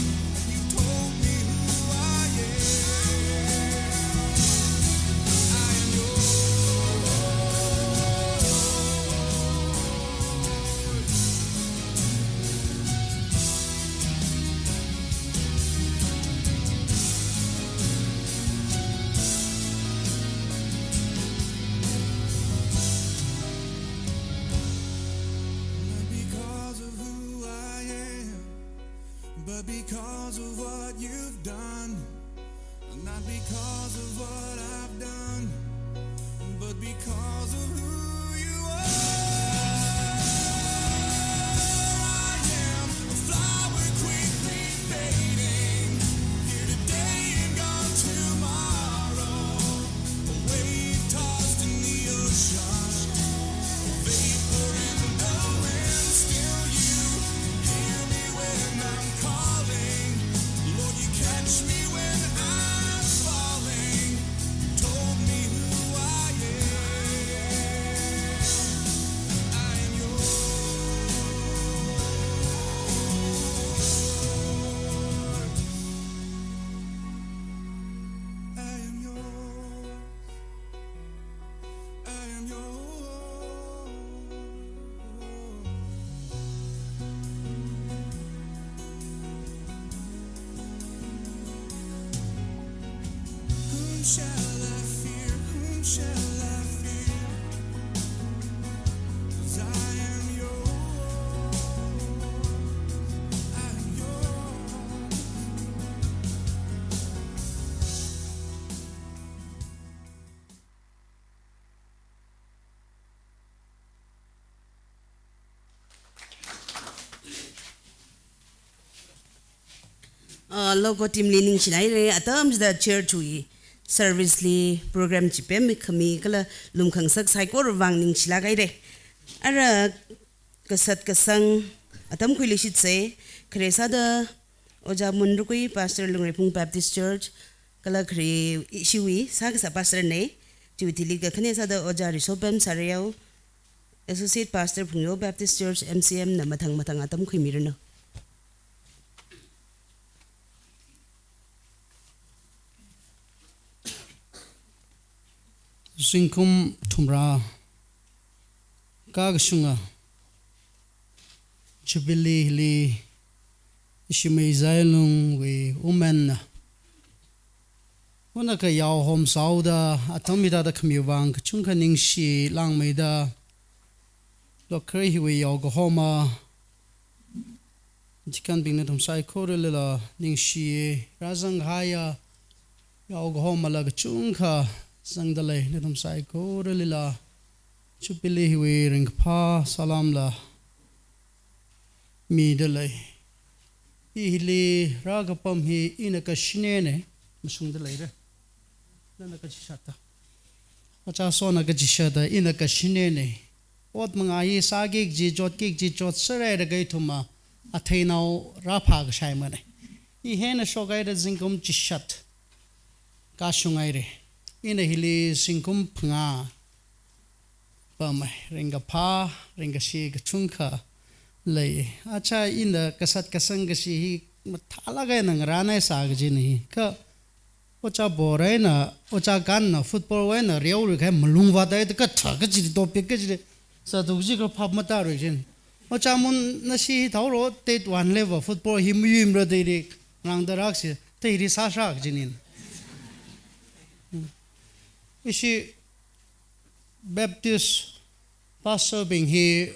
You told me who I am. I am yours. Not because of who I am, but because of what you've done. Not because of what I've done, but because of who you are. I am a flower quickly fading, here today and gone tomorrow. A wave tossed in the ocean, a vapor in the wind. Still you hear me when I'm calling. Lord, you catch me when I'm falling. Uh, logo team li ningshilāk haira, atam chida church wui service li program chi pemmi khami kala lumkhangasak saikora vang ningshilāk haira. Ara kasat kasang atam khuili shitse, khare sāda Ojā Munrukui, Pastor Lungreiphung Baptist Church, kala khare ishiwui sākasā pastor na, chiwui thili kakhane sāda Ojā Risopem Sareo, Associate Pastor Phungyo Baptist Church, M C M na mathang mathang atam khuimiranu. Zingkum thumrā kakashunga Jubilee li ishi Meizailungwui women na, una kayao hom sāhaoda, atam hithāda khamiwui vang kachungkha ningshi langmeida, lokhare hiwui yao kahoma, deacon bingna nathum saikoralila ningshi, rāzang kahaiya yao kahomala kachungkha zangda lei, nathum saikoralila Jubilee hiwui ringkaphā salamla mida lei. I hili rākapam hi ina kashinena, mashungda leira. Nana kachishata. Ojā Sona kachishata, ina kashinena. Ot manga hi sāki kaji, chotki kaji, chotserhaida kaithuma atheinao rāphā kashaimana. I hina shokhaida zingkum chishat kashung haira. Ina hili zingkum phangā pamai, ringkaphā, ringkashi kachungkha lei. Achā, ina kasat kasang kashi hi mathālāk eina ngarānhaisa kajina hi. Kha Ojā Bora eina, Ojā Kanna football wui eina reorikahai malung vāthaida kathā kachili topic kachili sāthu kaji kaphap matāra jin. Ojā Mun nashi hi thaoro, state one level football hi mayuimara da ili rāngda rākasi, da ili sāsā kajina. Ishi Baptist pastor bing hi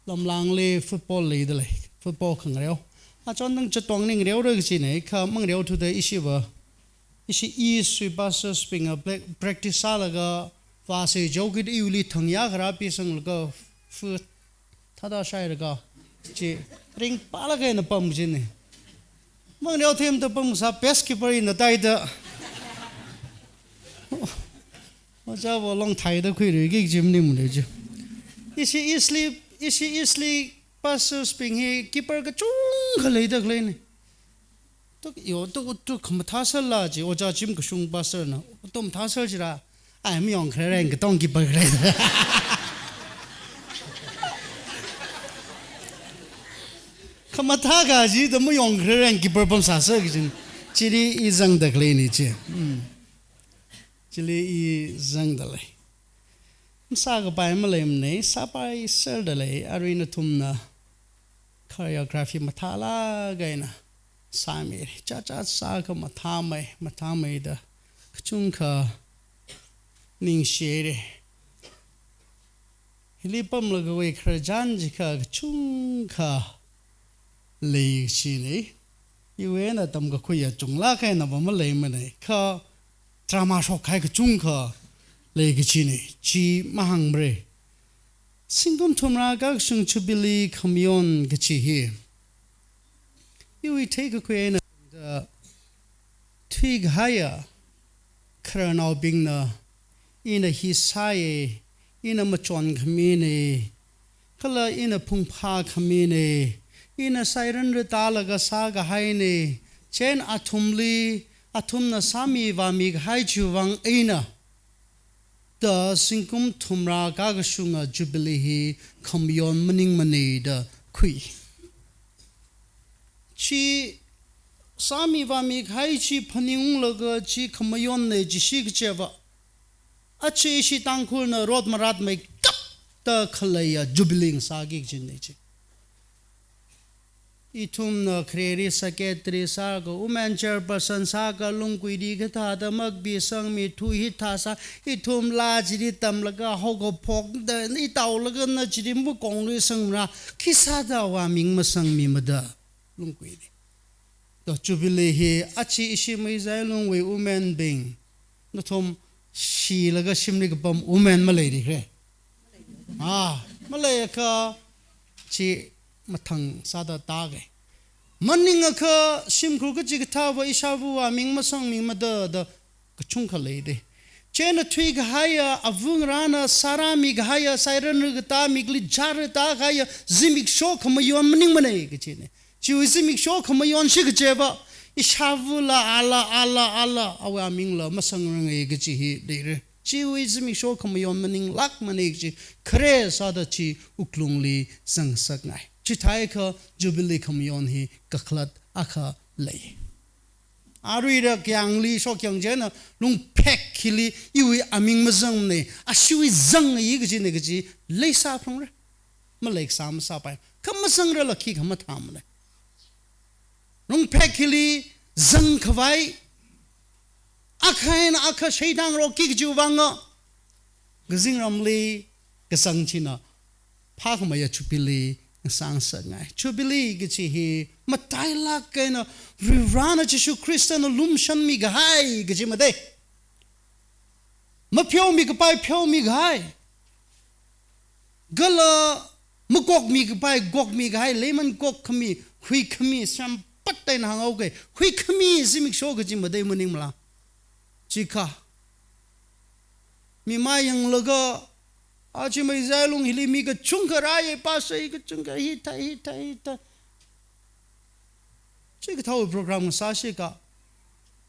Lamlangli football leida lei, football khangareo. Achon nang chatong ning reora kajina, kha mangareothuda ishiva, ishi East wui pastors bingva pra-, practice sālaga vāsei jokida iwuili thangya kharā pisanglaga fu thāda shailaga chi ringphālāk eina pam kajina. Mangareothemda pamsā best keeper ina taida. Ojā Bo longthaida khuiruiki kaji maningmana chi. Ishi East li, ishi East li pastors bing hi keeper kachungkha leida khaleina. Tuk yo, tuk, tuk khamathā sāla chi, Ojā Chimkashung pastor na, tuk mathā sā chira, ai mayong khareng katong keeper khareng. Khamathā kaji da mayong khareng keeper pamsāsa kajina. Chili i zangda khaleina chi. Hmm. Chili i zangda lei. Masākapai maleimana, sāpaiserda lei, arui nathumna choreography mathālāk eina sāmira. Chāchā sākha mathāmei, mathāmeida kachungkha ningshira. Hili pamlaga wui khararchan chikha kachungkha lei kajina. Iwui eina tamkakhuiya chunglāk eina va maleimana. Kha drama shokkahai kachungkha lei kajina. Chi mahāngmara. Zingkum thumrā kakashung Jubilee khamayon kachi hi, iwui theikakhui eina da thuikahaiya khararnaobingna, ina hi sāya, ina machon khamina, kala ina phungphā khamina, ina sairan ratālaga sākahaina, chieina athumli, athumna sāmi vāmi kahai chiwui vang eina da zingkum thumrā kakashunga Jubilee hi khamayon maningmana da khui. Chi sāmi vāmi kahai chi phaningunglaga chi khamayonna jishi kachiva, achi ishi Tangkhulna rot maratmeikapta khaleiya Jubilee ngasāki kajina chi. Ithumna khareli secretary sālaga, women chairperson sālaga, lungkuili kathāda makpi sangmi thu hithā sā, ithum laa chili tamlaga, haokaphokda, itaolaga na chili makong luisangmara, khisāda vāming masangmimada, lungkuili. To Jubilee hi, achi ishi Meizailungwui women bing, nathum shilaga shimli kapam women maleirikhala? Ah, maleiakha chi mathang sāda tāke. Maningakha shimkhur kachikathāva ishāvā aming masangmimada da kachungkha leida. Chieina thuikahaiya, avungrana sārāmikahaiya, sairanra katāmikli chara tākahaiya zimiksho khamayon maningmana kachina. Chiwui zimiksho khamayon shi kachiva, ishāvāla, ala, ala, ala, awui amingla masangranga kachi hi leira. Chiwui zimiksho khamayon maninglākmana kachi khare sāda chi wuklungli zangsakngai. Chithākha Jubilee khamayon hi kakhalat akha lei. Aruira kayāngli shokyang chieina lungphek hili iwui aming mazangmana, ashiwui zangngai kachina kachi leisāphalungra. Maleisā masāpai. Kha mazangrala khikha mathāmana. Lungphek hili zangkhavai, akha eina akha shaitangarokki kajiwui vanga kazingramli kazang china phākhameiya Jubilee ngasāngasakngai. Jubilee kachi hi matailāk eina Varivarana Jishu Khristana lumashanmikahai kachi mada. Mapheomikapai pheomikahai, kala makokmikapai kokmikahai, leiman kokkhami, huikhami, sampat eina hānghaoki, huikhami zimiksho kachi mada maningmala. Chikha, mi mayanglaga, achi mai zailung hili mi kachungkha rāya, pastor kachungkha hithā, hithā, hithā. Chikathāwui program ngasāshika,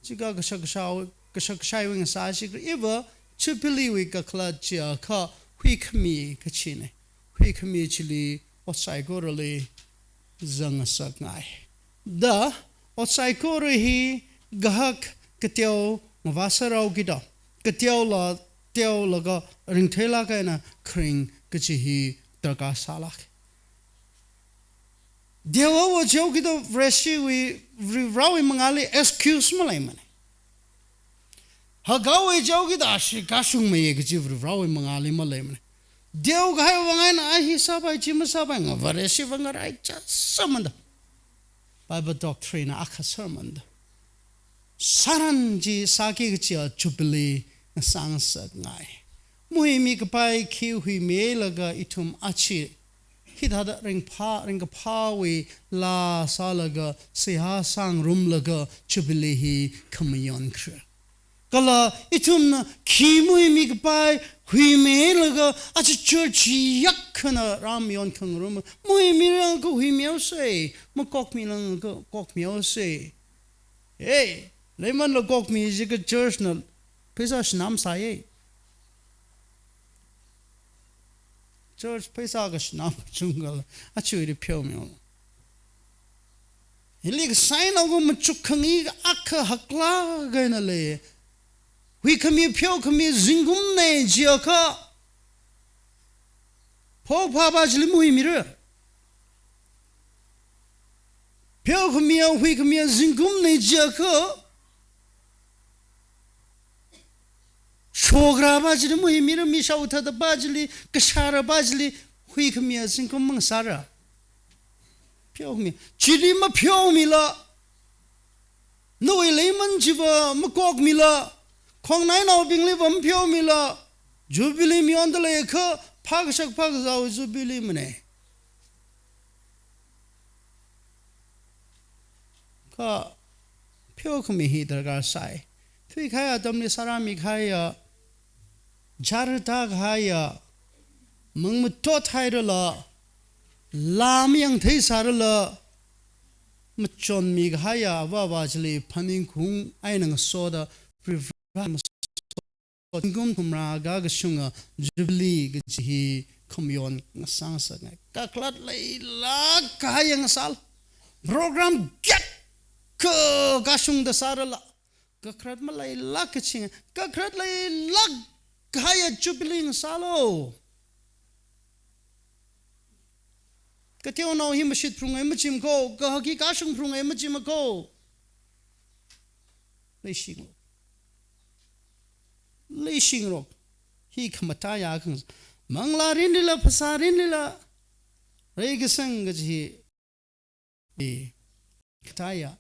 chika kashak kashai, kashak kashaiwui ngasāshika, iva Jubilee wui kakhalat chiakha huikhami kachina. Huikhami chili ot saikorali zangngasakngai. Da ot saikora hi kahak kateo ngavāsārao kida, kateola, teolaga ringtheilāk eina kharing kachi hi darkar sālāk. Deowa chaokida Vareshiwui, Varivarawui mangāli excuse maleimana. Hagao chaokida ashi kashungmeiya kachi Varivarawui mangāli maleimana. Deokahai vang eina a hi sāpai chi masāpai, nga Vareshi vang ngaraichā sāmanda. Bible doctrine akha sāmanda. Sāran chi sāki kachia Jubilee ngasāngasakngai. Mahuimikapai khi huimilaga ithum achi hithāda ringphā, ringkaphāwui laa sālaga, seihā sāngarumlaga Jubilee hi khamayonkha. Kala ithumna khi mahuimikapai huimilaga achi church yakkana rāmayonkhangarum, mahuimilakha huimihaosa, makokmilakha kokmihaosa. Hey, leimanla kokmi jiakha church na pheisā shanam sāya. Church pheisā kashanam kachungkhala, achiwuili pheomihaolu. Hili kasānaoka machuk khangai akha haklāk eina lei. Huikhami pheokhami zingkumna jiakha, phokphāpa chili mahuimira. Pheokhamiya, huikhamiya zingkumna jiakha, shokrapa chili mahuimira, mi shaothatpa chili, kashārapa chili, huikhamiya zingkum mangasāra. Pheokhami. Chili mapheomila, nawui leiman chiva makokmila, khongnainaobingliva mapheomila, Jubilee mayonda leiakha, phākashak phākazāwui Jubilee mana. Kha pheokhami hi darkar sai. Thuikahai atamli sārāmikahaiya, chara tākahaiya, mangmatot hairala, laa mayangthei sārala, machonmikahaiya avā avā chili phaningkhaung eina ngasoda, Varivarali ngasoda, zingkum thumrā akha kashunga Jubilee kachi hi khamayon ngasāngasakngai. Kakhalat leilāk kahaiya ngasālu. Program kayākha kashungda sārala, kakhalat maleilāk kachinga, kakhalat leilāk kahaiya Jubilee ngasālu. Kateonao hi mashitphalunga machimako, kahak hi kashungphalunga machimako. Leishingarok. Leishingarok. Hi khamataiya khangas-, manglā rinlila, phasā rinlila, reikasang kaji hi. Hi khamataiya.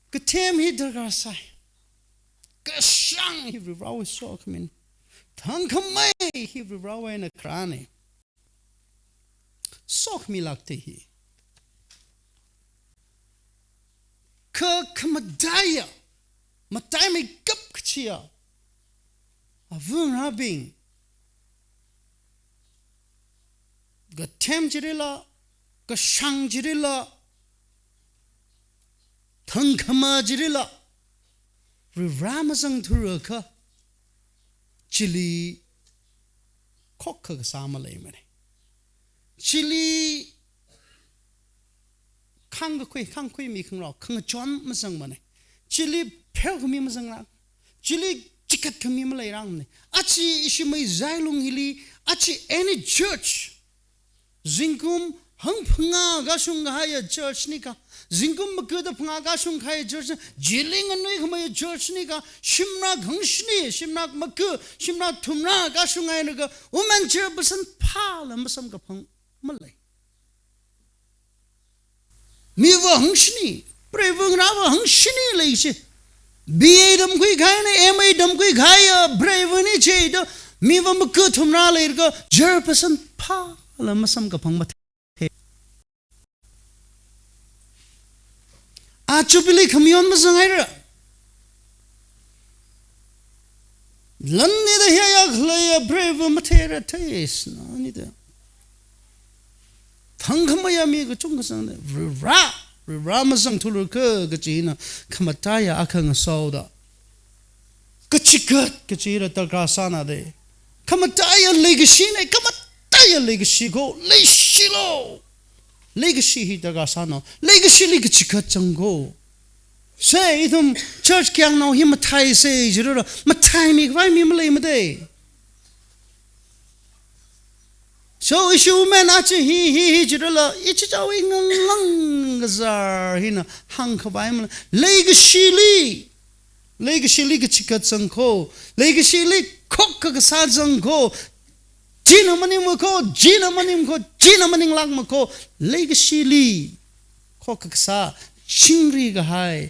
Kathem hi darkar sai. Kashāng hi Varivarawui sokhami. Thangkhamei hi Varivarawui eina kharāna. Sokhami lākta hi. Kha khamataiya, mataimeikap kachiya, avangarābing, kathem chilila, kashāng chilila, thangkhama chilila, Varivara mazangthurakha, chili khokkha kasā maleimana. Chili khāngkakhui, khāngkhui mi khangarok, khangachon mazangmana. Chili pheokhami mazangrang. Chili chikatkhami maleirangmana. Aja ishi Meizai lung hili, aja any church, zingkum hangphangā kashung kahaiya church nika, zingkum maga da phangā kashung kahaiya church, chili nganuikhameiya church nika, shimrak hangshini, shimrak maga, shimrak thumrā kashung hainaga, woman chairperson phāla masamkaphang malei. Miva hangshini, preiva ngarāva hangshini leishi. B A tamkhui kahaina, M A tamkhui kahaiya preiva ni chida, miva maga thumrā leilaga, chairperson phāla masamkaphang mathei. A Jubilee khamayon mazanghaira. Lan nida hiya khaleiya preiva matheira, theisna nida. Thangkhameiya mi kachungkha zangda, Varivara, Varivara mazangthurakha kachina, khamataiya akha ngasoda, kachigat kachila darkar sāna de. Khamataiya leikashina, khamataiya leikashi ko, leishilu. Leikashi hi darkar sāna, leikashili kachigat zang ko. Se, ithum church kyangnao hi matheisa jilala, matheimikhavai mi maleimada. So, ishi woman aja hi, hi, hi jilala, ichichāwui nganglāng kazar hina hāngkhavai mala. Leikashili, leikashili kachigat zang ko, leikashili khokkha kasā zang ko, china maningma ko, china maning ko, china maninglākma ko, leikashili khokkha kasā, chingri kahai,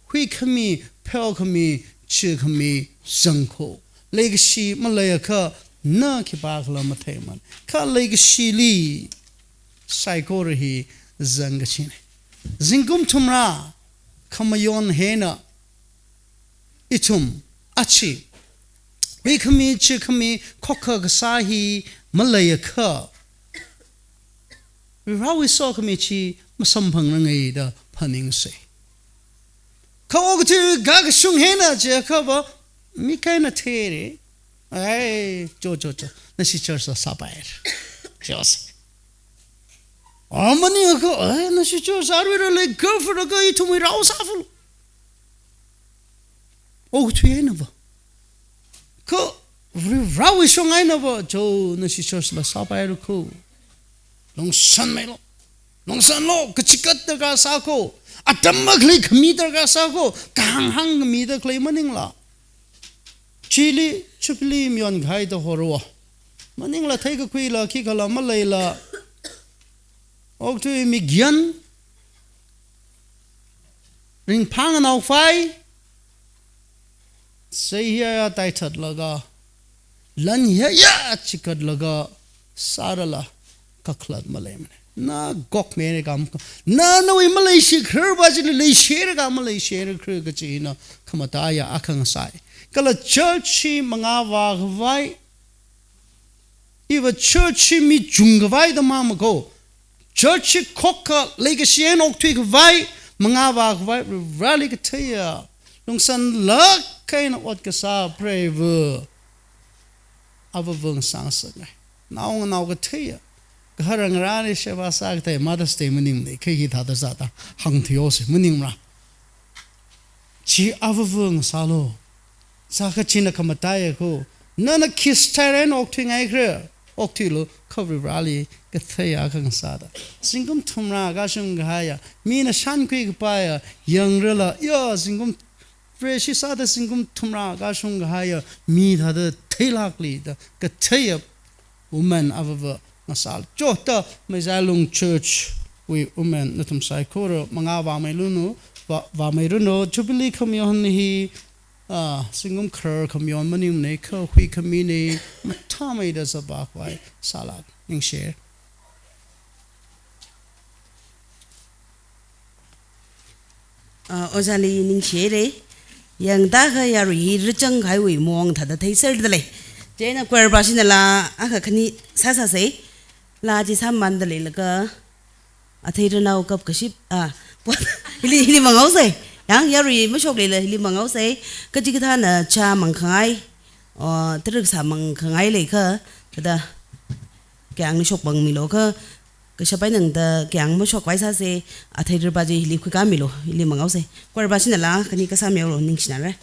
huikhami, pheokhami, chikhami zang ko. Leikashi maleiakha na khipākhala matheimana. Kha leikashili saikora hi zang kachina. Zingkum thumrā khamayon hina ithum aja huikhami, chikhami, khokkha kasā hi maleiakha, Varivarawui sokhami chi masamphangrangai da phaningse. Kha okathui kakashung hina chiakhava, mi kaina theira. Ai, cho, cho, cho. Nashi church la sāpai. Chose. A maningakha, ai, nashi church aruira lei girlfriend akha ithumwui rao sāfulu. Okathui einava. Kha Varivarawui shong einava, cho, nashi church la sāpairakho. Lungsanmeilu. Lungsanlu, kachigat darkar sākho. Atam makhalei khami darkar sākho. Kahāng hāngkhamida khalei maningla. Chili, Jubilee mayon kahai da horo. Maningla theikakhuila, khikhala maleila. Okathui mi gyan. Ringphā nganaophai, sei hiya taithatlaga, lan hiya chigatlaga, sārala kakhalat maleimana. Na gokmeirakha, na nawui maleishikhararva chili leishiraga maleishirakhar kachina khamataiya akha ngasai. Kala church hi mangā vākhavai, iva church hi mi chungkhavai da mangmako. Church hi khokkha leikashi eina okthuikhavai, mangā vākhavai, Vareli katheiya, lungsanlāk eina ot kasā preiva, avava ngasāngasakngai. Naonganao katheiya, gahar ngarāli sheba sākathei Mother's Day maningmana, kha hithāda sāda hāngthuihaosa maningmara. Chi avava ngasālu. Sākha china khamataiya ko. Nana khi style eina okthuingaikhara, okthuilu, kha Vareli katheiya akha ngasāda. Zingkum thumrā kashung kahaiya, mina shānkhui kapaiya, yangrala, ya, zingkum, Vareshi sāda zingkum thumrā kashung kahaiya, mi thāda theilākli da, katheiya woman avava ngasālu. Chota, Meizailung Church wui woman nathum saikora mangā vāmeilunu, vā-, vāmeiranu, Jubilee khamayon hi, ah, zingkum kharar khamayon maningmana, kha huikhamina, mathāmeida zat vākhavai sālāk. Ningshi. Ah, ojāli ningshihaira. Yangda kha yarui hi rachang kahaiwui mong thāda theiserda lei. Chieina choir bashina laa akha khani sāsāsa. Laa chi sāmamānda leilaga athei ranao kapkashi, ah, hili, hili manghaosa. Yang yarui mashok leila hili manghaosa. Kachikathāna chā mangkhangai, o, tarik sā mangkhangai leikha, thāda kayāng nashok pangmilu kha, kashap eina tangda kayāng mashokpai sāsa, athei raba chi hili khuikāmilu, hili manghaosa. Choir bashina laa khani kasāmihaolu, ningshinara.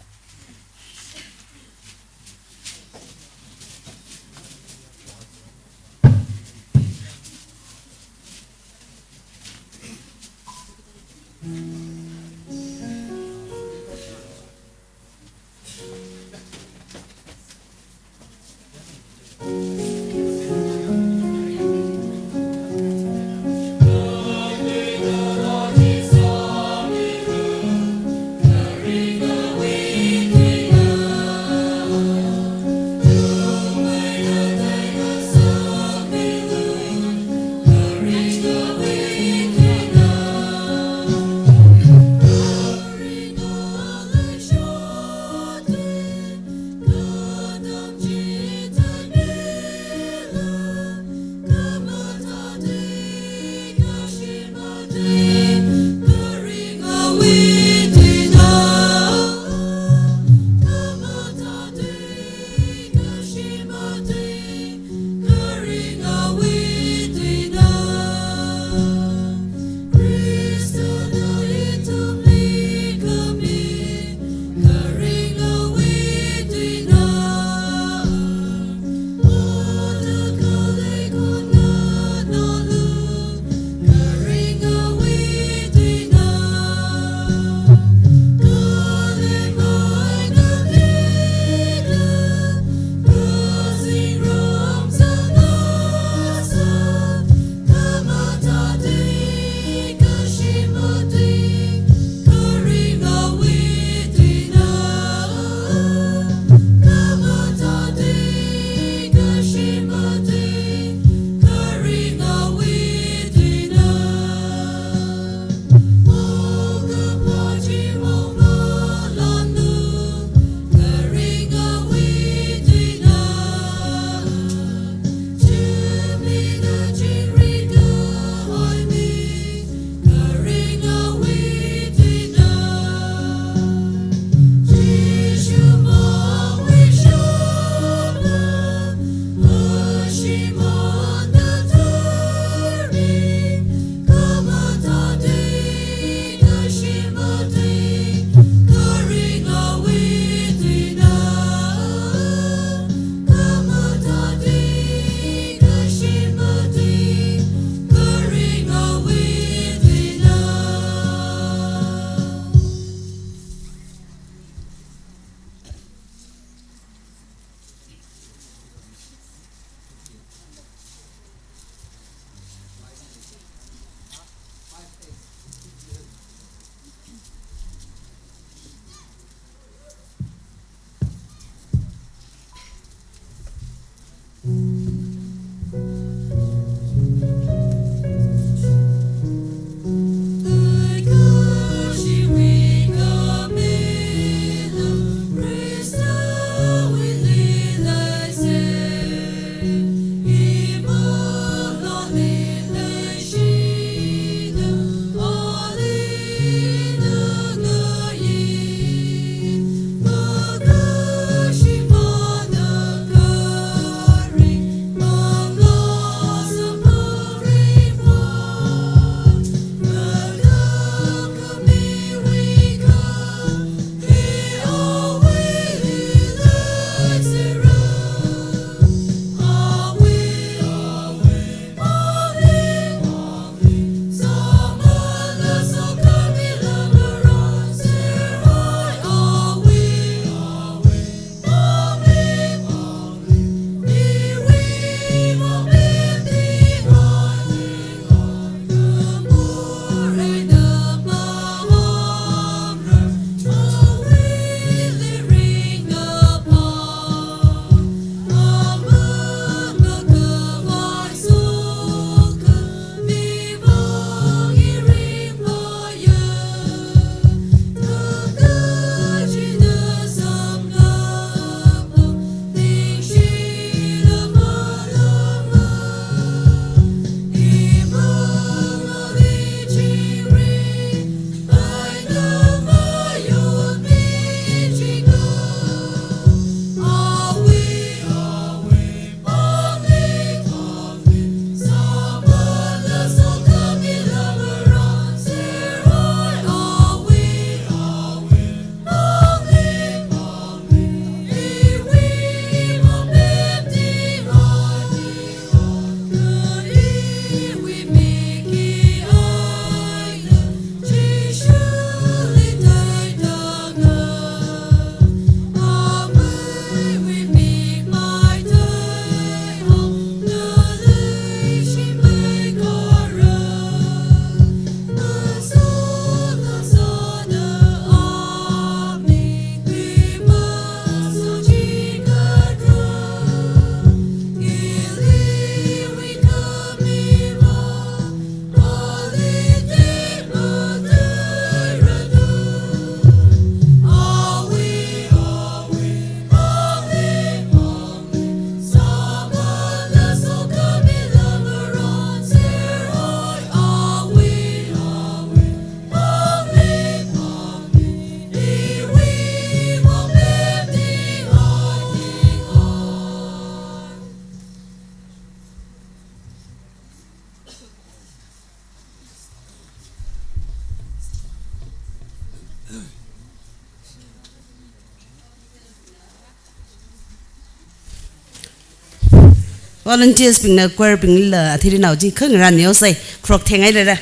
Volunteers bingna choir bingla athei rinao chi khangarān mihaosei, kharok theingailala.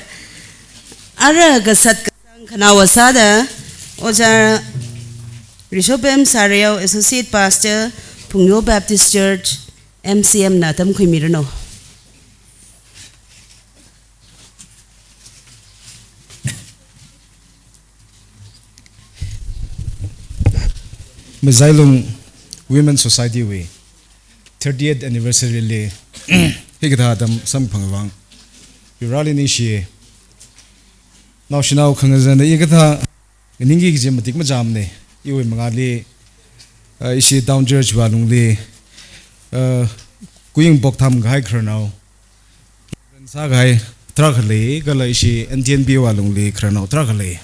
Ara kasat kasang khanaowa sāda, Ojā Rishabem Sareo, Associate Pastor, Phungyo Baptist Church, M C M na tamkhuimiranu. Meizailung Women Society wui thirtieth anniversary li hikathā atam samkaphang vang Vareli ningshi. Naoshinao khangazan da hikathā nganingki kaji matik machāmane. Iwui mangāli, uh, ishi Town Church wui alungli, uh, kuying pok tham kahai khararnao sākahai tarākha lei, kala ishi N T N B wui alungli khararnao tarākha lei.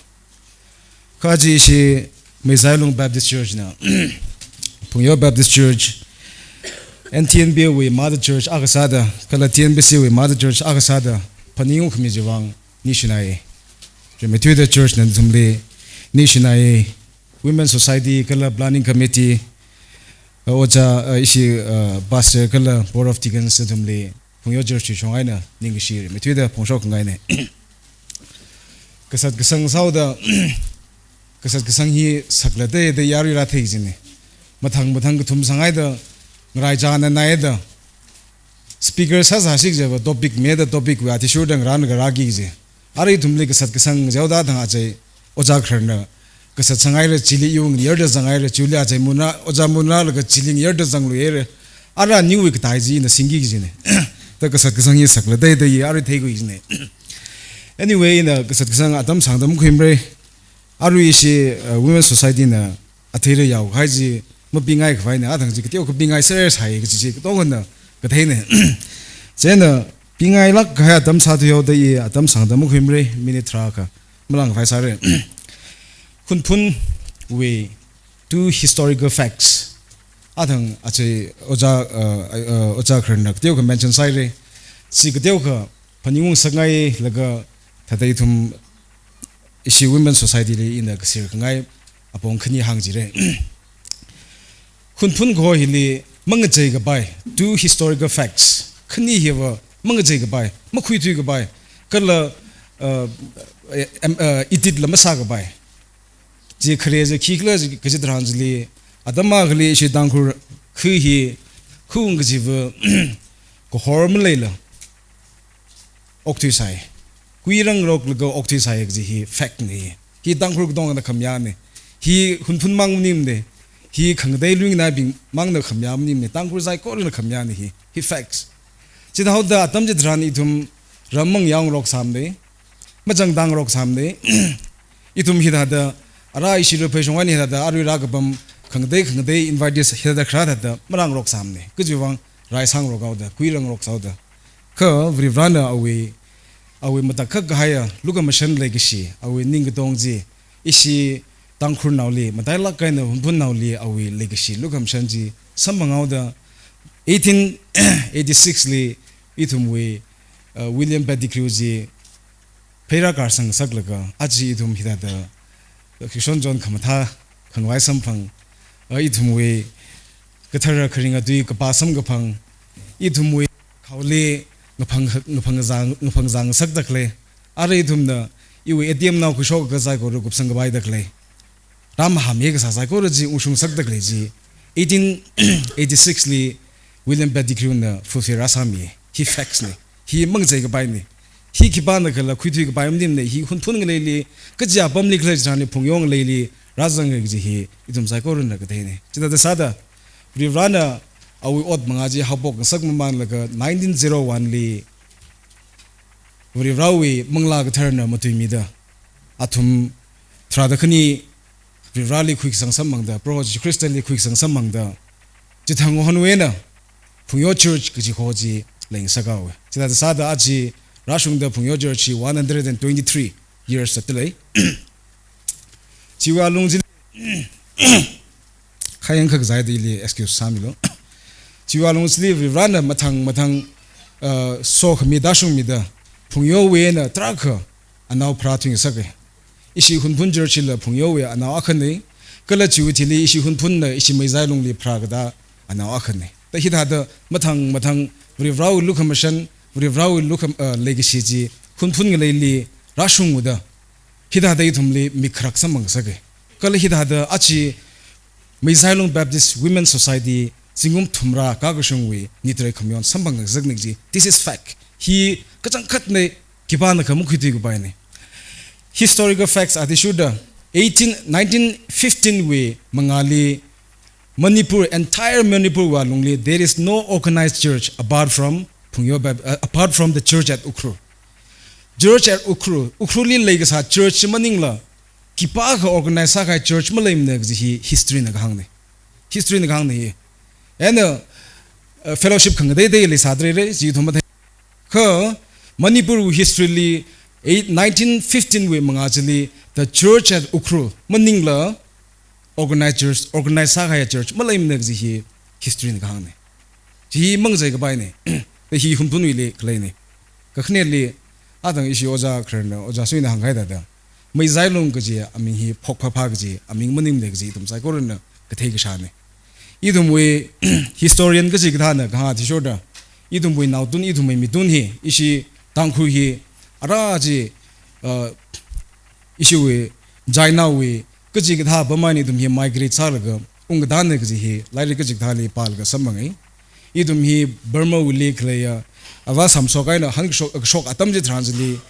Kha chi ishi Meizailung Baptist Church na, Phungyo Baptist Church, N T N B wui mother church akha sāda, kala T N B C wui mother church akha sāda phaningung khami chiwui vang ningshinai. Rimeithuida church na nathumli ningshinai. Women Society kala Planning Committee, uh, Ojā, uh, ishi, uh, Pastor kala Board of Deacons nathumli Phungyo Church wui shong eina ningkashi rimeithuida phongshok khangaine. Kasat kasang sāhaoda, kasat kasang hi sakla da da yarui rāthei jine. Mathang mathang kathum sāngaida, ngaraichāna naida, speaker sāsāsi kajiva topic mida topic wui athishurda ngarānlaga rāki kaji. Ara ithumli kasat kasang jihaoda thang achei ojā khararna kasat sāngaira, chili iwui ngayarda zanghaira, chili achei munra, ojā munralaga chili ngayarda zangluihaira. Ara niwui katai chi ina singki kajine. Da kasat kasang hi sakla da da i arui theikhui jine. Anyway, ina kasat kasang atam sāngda makhuimare. Arui ishi, uh, Women Society na athei rāyao kahai chi mapingai khavaina, athang chi kateokha pingai sāsai kaji chi katongana katheine. Chieina pingailāk kahai atam sāthuihaoda i atam sāngda makhuimare, minute tharākha malāngkhavai sāre. Hunphunwui two historical facts. Athang achei ojā, uh, uh, ojā khararna kateokha mention sāhaire. Chi kateokha phaningung ngasakngailaga thāda ithum ishi Women Society li ina kasir khangai apong khani hāngchire. Hunphun kaho hili mangachei kapai, two historical facts. Khani hiva mangachei kapai, makhuithui kapai, kala, uh, em, uh, edit la masā kapai. Chi khare chi khikhala chi kaji tharan chili, atam akhali ishi Tangkhul khu hi, khu kajiva kahor maleila okthuisai. Kuirangroklaga okthuisai kaji hi fact ne. Hi Tangkhul katongana khamayāne. Hi Hunphun mang maningmane. Hi khangatei luingainaibing mangna khamayā maningmane. Tangkhul saikorana khamayāne hi. Hi facts. Chithāhaoda atam chitharan ithum ram mangyāngrok sāmane. Machangtāngrok sāmane. Ithum hithāda, ara ishi Rupheishong eina hithāda, arui rākapam khangatei khangatei invitees hithāda kharā thāda marāngrok sāmane. Kajiwui vang raisāngrok haoda, kuirangrok sāhaoda. Kha Varivarana awui, awui matakhak kahaiya lukhamashan leikashi, awui ningkatong chi, ishi Tangkhulnaoli, matailāk eina Hunphunnaoli awui leikashi lukhamashan chi samphang haoda, eighteen eighty-six li ithumwui, uh, William Pettigrew chi pheira karsang saklaga, aja ithum hithāda, uh, Christian John khamathā khangai samphang, uh, ithumwui kathara kharinga tui kapā samkaphang, ithumwui khaoli ngaphang, ngaphangzang, ngaphangzang sakda khalei, ara ithumna iwui A T M nao khuishok kasā saikora kupsang kapaida khalei. Rāmahāmi kasā saikora chi ungshung sakda khalei chi, eighteen eighty-six li William Pettigrew na fulfill rāsāmi. Hi facts ne. Hi mangachei kapai ne. Hi khipānakhala khuithui kapai maningmane. Hi Hunphun ngaleili, kaja apamli khalei chitharanli Phungyo ngaleili rāzanga kaji hi ithum saikorana katheine. Chithāda sāda, Varivarana awui ot mangā chi haophok ngasak mamanlaga nineteen zero one li Varivarawui Manglā Katharana matuimida, athum tharāda khani Varivarali khuikasang samphangda, Proho Jesu Khristali khuikasang samphangda, chithang honwui eina Phungyo Church kaji kaho chi leingasak haowe. Chithāda sāda aja rāshungda Phungyo Church hi one hundred and twenty-three years zatdalei. Chiwui alung chili, khayang khak zaida ili excuse sāmilu. Chiwui alung chili Varivarana mathang mathang, uh, sokhami tāshungmida, Phungyowui eina tarākha anao pharā thuingasake. Ishi Hunphun Church hila Phungyowui anao akhana, kala chiwui thili ishi Hunphunna ishi Meizailungli pharākatā anao akhana. Da hithāda mathang mathang Varivarāwui lukhamashan, Varivarāwui lukham-, uh, leikashi chi Hunphun ngaleili rāshunghaoda, hithāda ithumli mik kharak samphang ngasaka. Kala hithāda aja Meizailung Baptist Women Society zingkum thumrā kakashungwui nitrai khamayon samphang ngasakna kaji, this is fact. Hi kachangkhatna, khipānakha makhuithui kapaina. Historical facts athishurda, eighteen, nineteen fifteen wui mangāli Manipur, entire Manipur wui alungli, there is no organized church apart from Phungyo Bap-, uh, apart from the church at Ukhrul. Church at Ukhrul, Ukhrulli leikasā church maningla, khipākha organize sākahai church maleimana kaji hi history na kahāngna. History na kahāngna hi. Eina, uh, fellowship khangateitei leisāda leira, chi ithum mathei. Kha Manipur wui history li, eight, nineteen fifteen wui mangā chili, the church at Ukhrul maningla organized church, organize sākahai church maleimana kaji hi history na kahāngna. Chi hi mangazai kapaina. Hi Hunphunwuili khaleina. Kakhaneli, athang ishi ojā khararna, ojā Suina hāngkahai thāda, Meizailung kaji aming hi phokphāphā kaji aming maningmana kaji ithum saikorana kathei kashāna. Ithumwui historian kachikathāna kahāng athishurda, ithumwui naotun, ithumwui mitun hi, ishi Tangkhul hi, ara chi, uh, ishiwui, China wui, kachikathā apam eina ithum hi migrate sālaga ungkatana kaji hi lairik kachikathāli pālaga samphangai. Ithum hi Burma wuili khaleiya avā Samshok eina hankashok, kashok atam chitharan chili,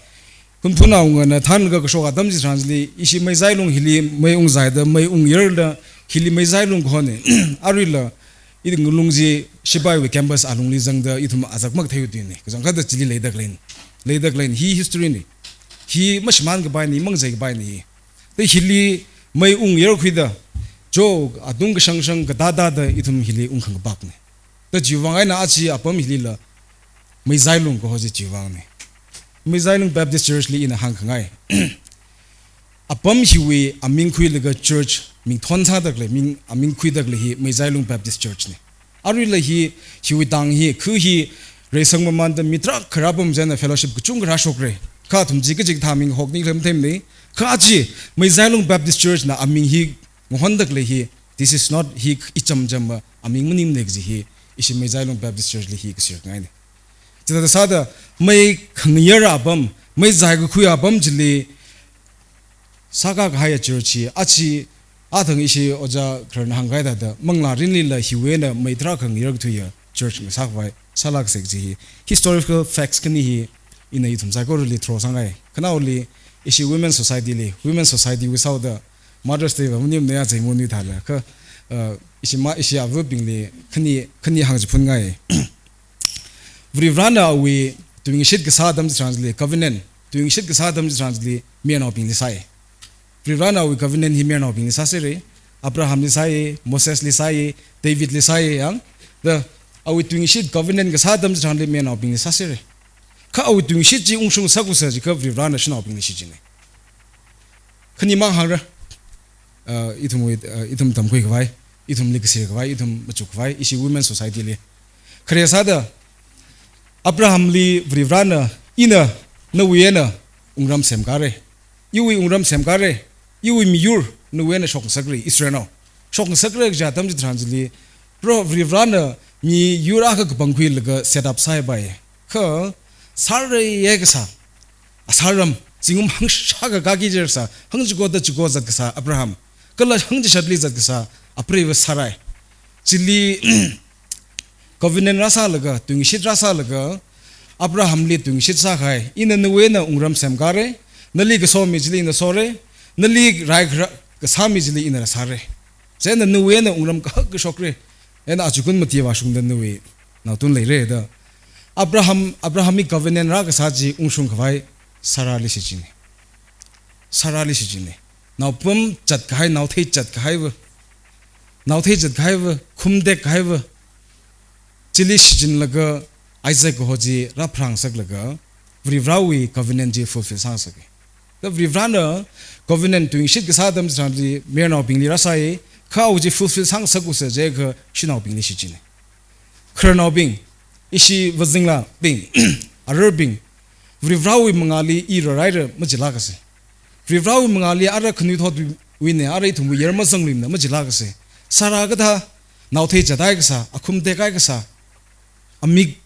Hunphunnaowungana thānlaga kashok atam chitharan chili, ishi Meizailung hili mei ungzaida, mei ungyarda, hili Meizailung kahona. Aruila, ithum ngalung chi sipaiwui campus alungli zangda ithum azak makatheiwui tuina. Kachangkhatta chili leida khaleina. Leida khaleina. Hi history na. Hi mashimān kapaina, mangazai kapaina hi. Da hili mei ungyarkhuida, cho atung kashangshang katātāda ithum hili ungkhang kapakna. Da chiwui vang eina aja apam hilila Meizailung kaho chi chiwui vangna. Meizailung Baptist Church li ina hāngkhangai. Apam hiwui aming khuilaga church mingthon sāda khalei, ming, aming khuida khalei hi Meizailung Baptist Church na. Aruila hi, hiwui tang hi, khu hi, reisang mamānda mi tarākha rāpam chieina fellowship kachungkha rāshokra. Kha athum chi kachikathā ming hokni khalei matheimana. Kha aja Meizailung Baptist Church na aming hi ngahonda khalei hi, this is not hi ichamcham aming maningmana kaji hi, ishi Meizailung Baptist Church li hi kasir ngaina. Chithāda sāda, mei khangayar apam, mei zaikakhui apam chili sākakahai church hi, aja, athang ishi ojā khararna hāngkahai thāda, manglārinlila hiwui eina mei tarākha ngayarkathuiya church ngasākhavai sālāksa kaji hi, historical facts khani hi, ina ithum saikorali throw sāngai. Khanaoli, ishi Women Society li, Women Society wui sāhaoda, Mother's Day va maningmana ya zai mo nui thāla, kha, uh, ishi ma, ishi avabingli, khani, khani hāngchiphunngai. Varivarāna awui tuingashit kasā atam chitharan chili, covenant, tuingashit kasā atam chitharan chili, mayarnaobingli sāi. Varivarāna awui covenant hi mayarnaobingli sāsera, Abrahamli sāi, Mosesli sāi, Davidli sāi, yang, da awui tuingashit covenant kasā atam chitharanli mayarnaobingli sāsera. Kha awui tuingashit chi ungshung sākhusa jiakha Varivarāna shanaobingli shichinna. Khanimang hāngra, uh, ithumwui, uh, ithum tamkhuikhavai, ithumli kasirkhavai, ithum machukkhavai, ishi Women Society li. Khare sāda, Abrahamli Varivarāna, ina nawui eina wungram semkara. Iwui wungram semkara. Iwui miyur nawui eina shokngasakra, Israelnao. Shokngasakra kaja atam chitharan chili, Proho Varivarāna miyur akha kapangkhuilaga set up sāhaipai. Kha, sāraiya kasā, asāram, zingkum hangshākha kaki jirsā, hangchikoda chiko zat kasā Abraham, kala hangchishatli zat kasā apreiva Sarai. Chili covenant rāsālaga, tuingashit rāsālaga, Abrahamli tuingashit sākahai, ina nawui eina wungram semkara, nali kasomi chili ina sora, nali rai khara kasāmi chili ina rāsāra. Chieina nawui eina wungram kahak kashokra, eina achikun mati vāshungda nawui naotun leira da. Abraham, Abrahamic covenant rākasā chi ungshungkhavai Sarahli shichinna. Sarahli shichinna. Naopam zatkahai, naothei zatkahaiva, naothei zatkahaiva, khumtekkahaiva, chili shichinlaga Isaac kaho chi rāpharāngasaklaga, Varivarāwui covenant chi fulfill sāngasaka. Da Varivarāna covenant tuingashit kasā atam chitharan chili mayarnaobingli rāsāi, kha awui chi fulfill sāngasakkhusa jiakha shanaobingli shichinna. Khararnaobing, ishi vazinglabing, ararbing, Varivarāwui mangāli i rāraira machilākasa. Varivarawui mangāli ara khanuithotwui, wui ne, ara ithumwui yar mazangluimana majilākasei. Sārā kathā, naothei chatai kasā, akhum tekai kasā, amik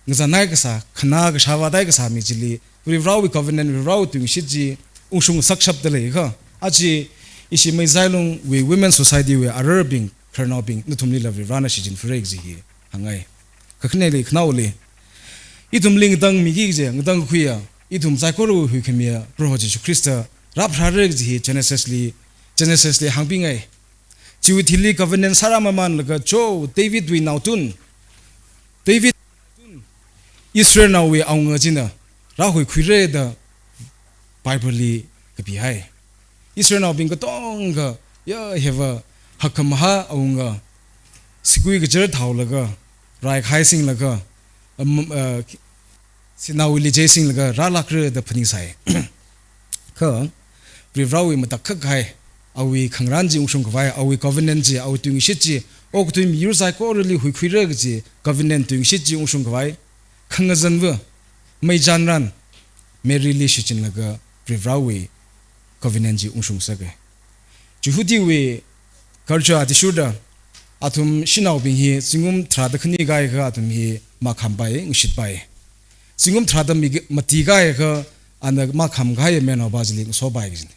ngazanai kasā, khanā kashā vātai kasā mi chili, Varivarawui covenant, Varivarawui tuingashit chi ungshung sakshapda lei kha. Aja ishi Meizailungwui Women Society wui ararbing, khararnaobing, nathumlila Varivarana shichinphurei kaji hi hāngngai. Kakhaneli khanaoli, ithumli ngatangmiki kaje, ngatangkhuiya, ithum saikorawui huikhamiya Proho Jesu Khrista rāpharāra kaji hi Genesis li, Genesis li hāngbingai. Chiwui thili covenant sārāmamanlaga cho Davidwui naotun, David Israelnaowui awunga china rāhuikhuira da Bible li kapihai. Israelnaobing katonga ya heva hakkhamahā awunga, sigui kachar thaolaga, rai khai singlaga, am, ah, sinaowuili jei singlaga rālākra da phaningsai. Kha, Varivarawui matakhak kahai, awui khangarān chi ungshung khavai, awui covenant chi, awui tuingashit chi, okathui miyur saikorali huikhuira kaji covenant tuingashit chi ungshung khavai khangazanva, meichanran, Maryli shichinlaga Varivarawui covenant chi ungshung sāka. Jihudiwui culture athishurda, athum shanaobing hi zingkum tharāda khani kahaiakha athum hi makhampai, ngashitpai. Zingkum tharāda mi, mati kahaiakha ana makhamkahai mayarnaopa chili ngasopai kajina.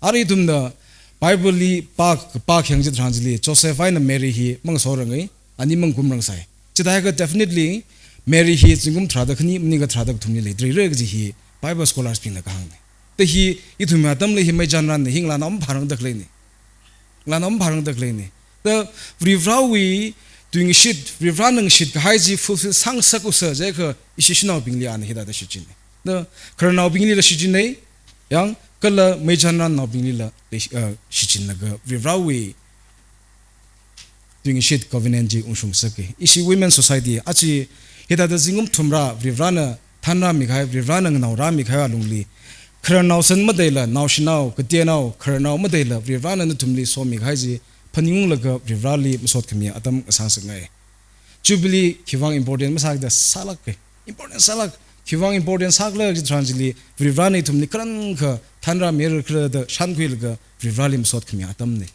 Ara ithumna Bible li pā, pākhayang chitharan chili, Joseph eina Mary hi mangasorangai, ani mangkumrangsai. Chithākha definitely, Mary hi zingkum tharāda khani, maningakha tharāda kathumli leidalei kaji hi Bible scholars bingna kahāngna. Ta hi, ithumwui atamli hi meichanranna hi ngalānao maphārangda khaleina. Ngalānao maphārangda khaleina. Ta Varivarawui tuingashit, Varivarana ngashit kahai chi fulfill sāngasaklusa jiakha ishi shanaobingli ana hithāda shichinna. Ta khararnaobinglila shichinna, yang kala meichanrannaobinglila, eh, shichinlaga Varivarawui tuingashit covenant chi ungshung sāka. Ishi Women Society aja hithāda zingkum thumrā Varivarana thanrāmi kahai, Varivarana nganaorāmi kahai alungli, khararnao san matheila, naoshinao, kateonao, khararnao matheila Varivarana nathumli somikahai chi phaningunglaga Varivarali masot khamiya atam ngasāngasakngai. Jubilee khivang important masākida sālāka. Important sālāk. Khivang important sākhala chitharan chili, Varivarana ithumli karankha thanrāmirakhala da shānkhuilaga Varivarali masot khamiya atamna.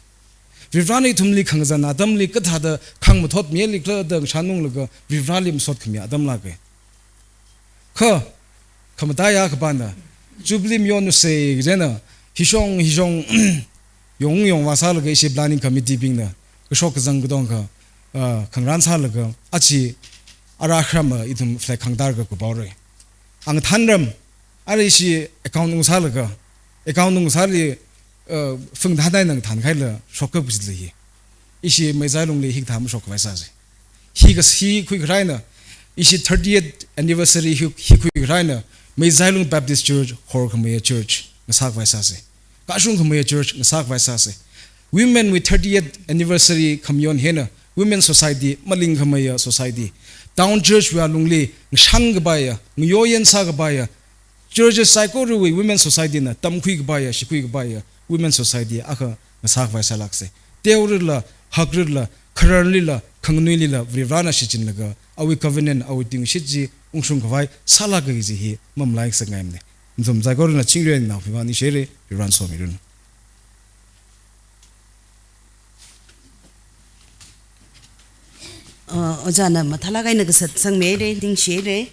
Varivarana ithumli khangazan atamli kathāda khangmathotmilikhala da shānunglaga Varivarali masot khamiya atam lāka. Kha, khamataiya kapāna, Jubilee mayonsa kajina, hishong, hishong, yong, yongvā sālaga ishi planning committee bingna kashok kazang katonga, ah, khangarān sālaga, aja ara kharama ithum flag khangtar kakup haora. Ang thanram, ara ishi account ungsālaga, account ungsāli, uh, fung thanai nang thankhaila shokkap kajila hi. Ishi Meizailungli hikathā mashok khavai sāsa. Hi kas-, hi khuikharā eina, ishi thirtieth anniversary hi, hi khuikharā eina, Meizailung Baptist Church, horkhameiya church ngasā khavai sāsa. Kashung khameiya church ngasā khavai sāsa. Women wui thirtieth anniversary khamayon hina, Women Society, maling khameiya society. Town church wui alungli, ngashan kapaiya, ngayoyen sā kapaiya, churches saikorawui Women Society na tamkhui kapaiya, shikhui kapaiya, Women Society akha ngasā khavai sālāksa. Teorila, hakrila, khararlila, khanganuilila, Varivarana shichinlaga, awui covenant, awui tuingashit chi ungshung khavai sālāka kaji hi mamalai ngasakngaimana. Nathum saikorana chingri eina naophiva ningshire, Varivarana somiranu. Uh, ojāna mathālāk eina kasat sangmeire, ningshire.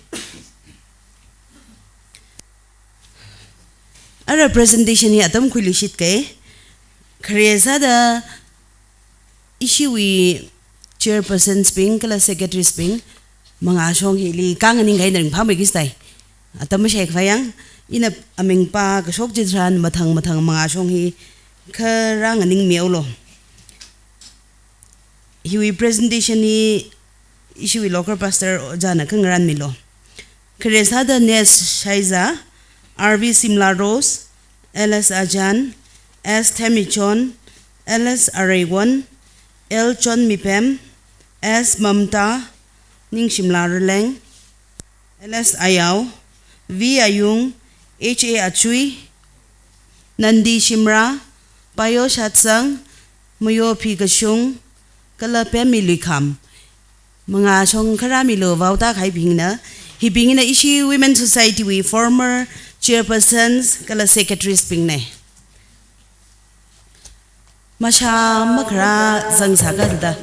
Ara presentation hi atam khuiluishit kai. Khare sāda ishiwui chairpersons bing kala secretaries bing mangāshong hili kanganing kahaina ringphāmei kistai. Atam mashai khavai yang, ina aming pākashok chitharan mathang mathang mangāshong hi kharā nganingmihaolu. Hiwui presentation hi ishiwui local pastor ojāna khangarānmilu. Khare sāda Nes Shaiza, R V Simla Rose, L S Ajan, S Themichon, L S Areiwon, L Chonmipem, S Mamta, Ningshimla Raleng, L S Ayao, V Ayung, H A Achui, Nandi Shimra, Payo Shatsang, Mayo Phikashung, kala Pemmi Luikham. Mangāshong kharāmilu vaotākahaibingna, hibingna ishi Women Society wui former chairpersons kala secretaries bingna. Mashā makharā zangsā kada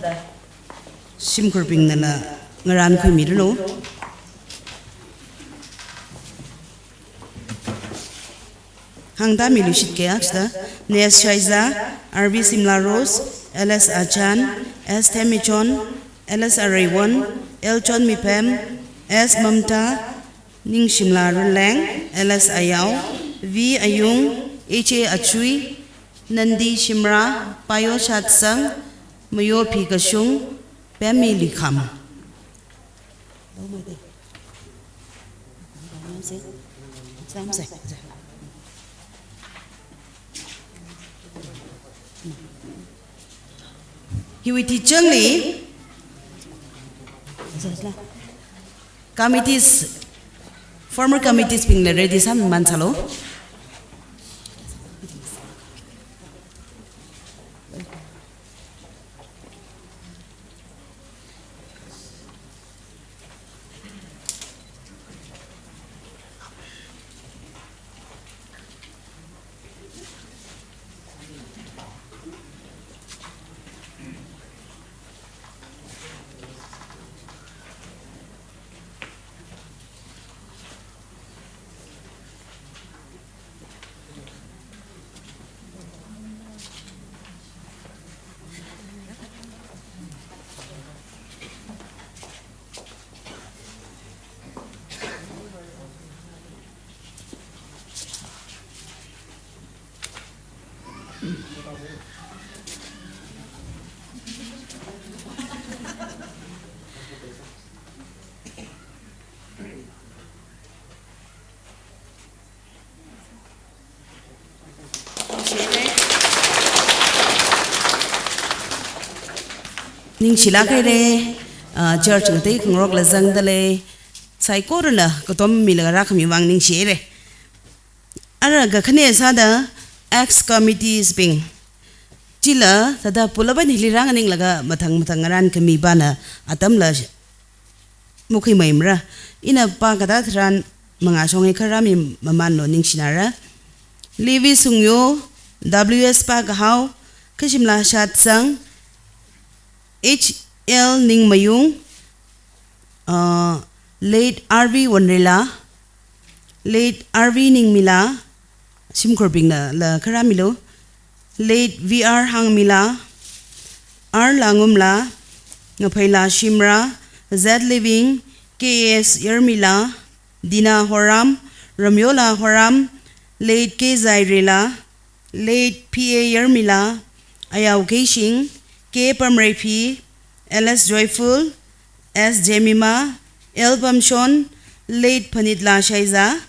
shimkhurbingnala ngarān khuimiranu. Hāngda miluishit kayākshida, Nes Shaiza, R V Simla Rose, L S Achan, S Themichon, L S Areiwon, L Chonmipem, S Mamta, Ningshimla Runleng, L S Ayao, V Ayung, H A Achui, Nandi Shimra, Payo Shatsang, Mayo Phikashung, Pemi Likham. Hiwui tichangli, committees, former committees bingla ready sāmi mansālu. Ningshilāk haira, ah, church ngatei khangarokla zangda lei, saikorana katom milaga rākhami vang ningshi haira. Ara kakhane sāda ex committees bing. Chila, thāda pulaba nili rānganinglaga mathang mathang ngarān khami pana atamla mukhui maimara. Ina pā katā tharan mangā shong hai kharā mi mamanlo ningshinara. Levi Sungyo, W S Pakahao, Khashimla Shatsang, H L Ningmayung, uh, late R V Wonrila, late R V Ningmila, shimkhurbingnala kharā milu, late V R Hangmila, R Langumla, Ngaphaila Shimra, Z Living, K S Yarmila, Dina Horam, Ramyola Horam, late K Zairila, late P A Yarmila, Ayao Keishing, K Pamreiphi, L S Joyful, S Jemima, L Pamshon, late Phanitla Shaiza,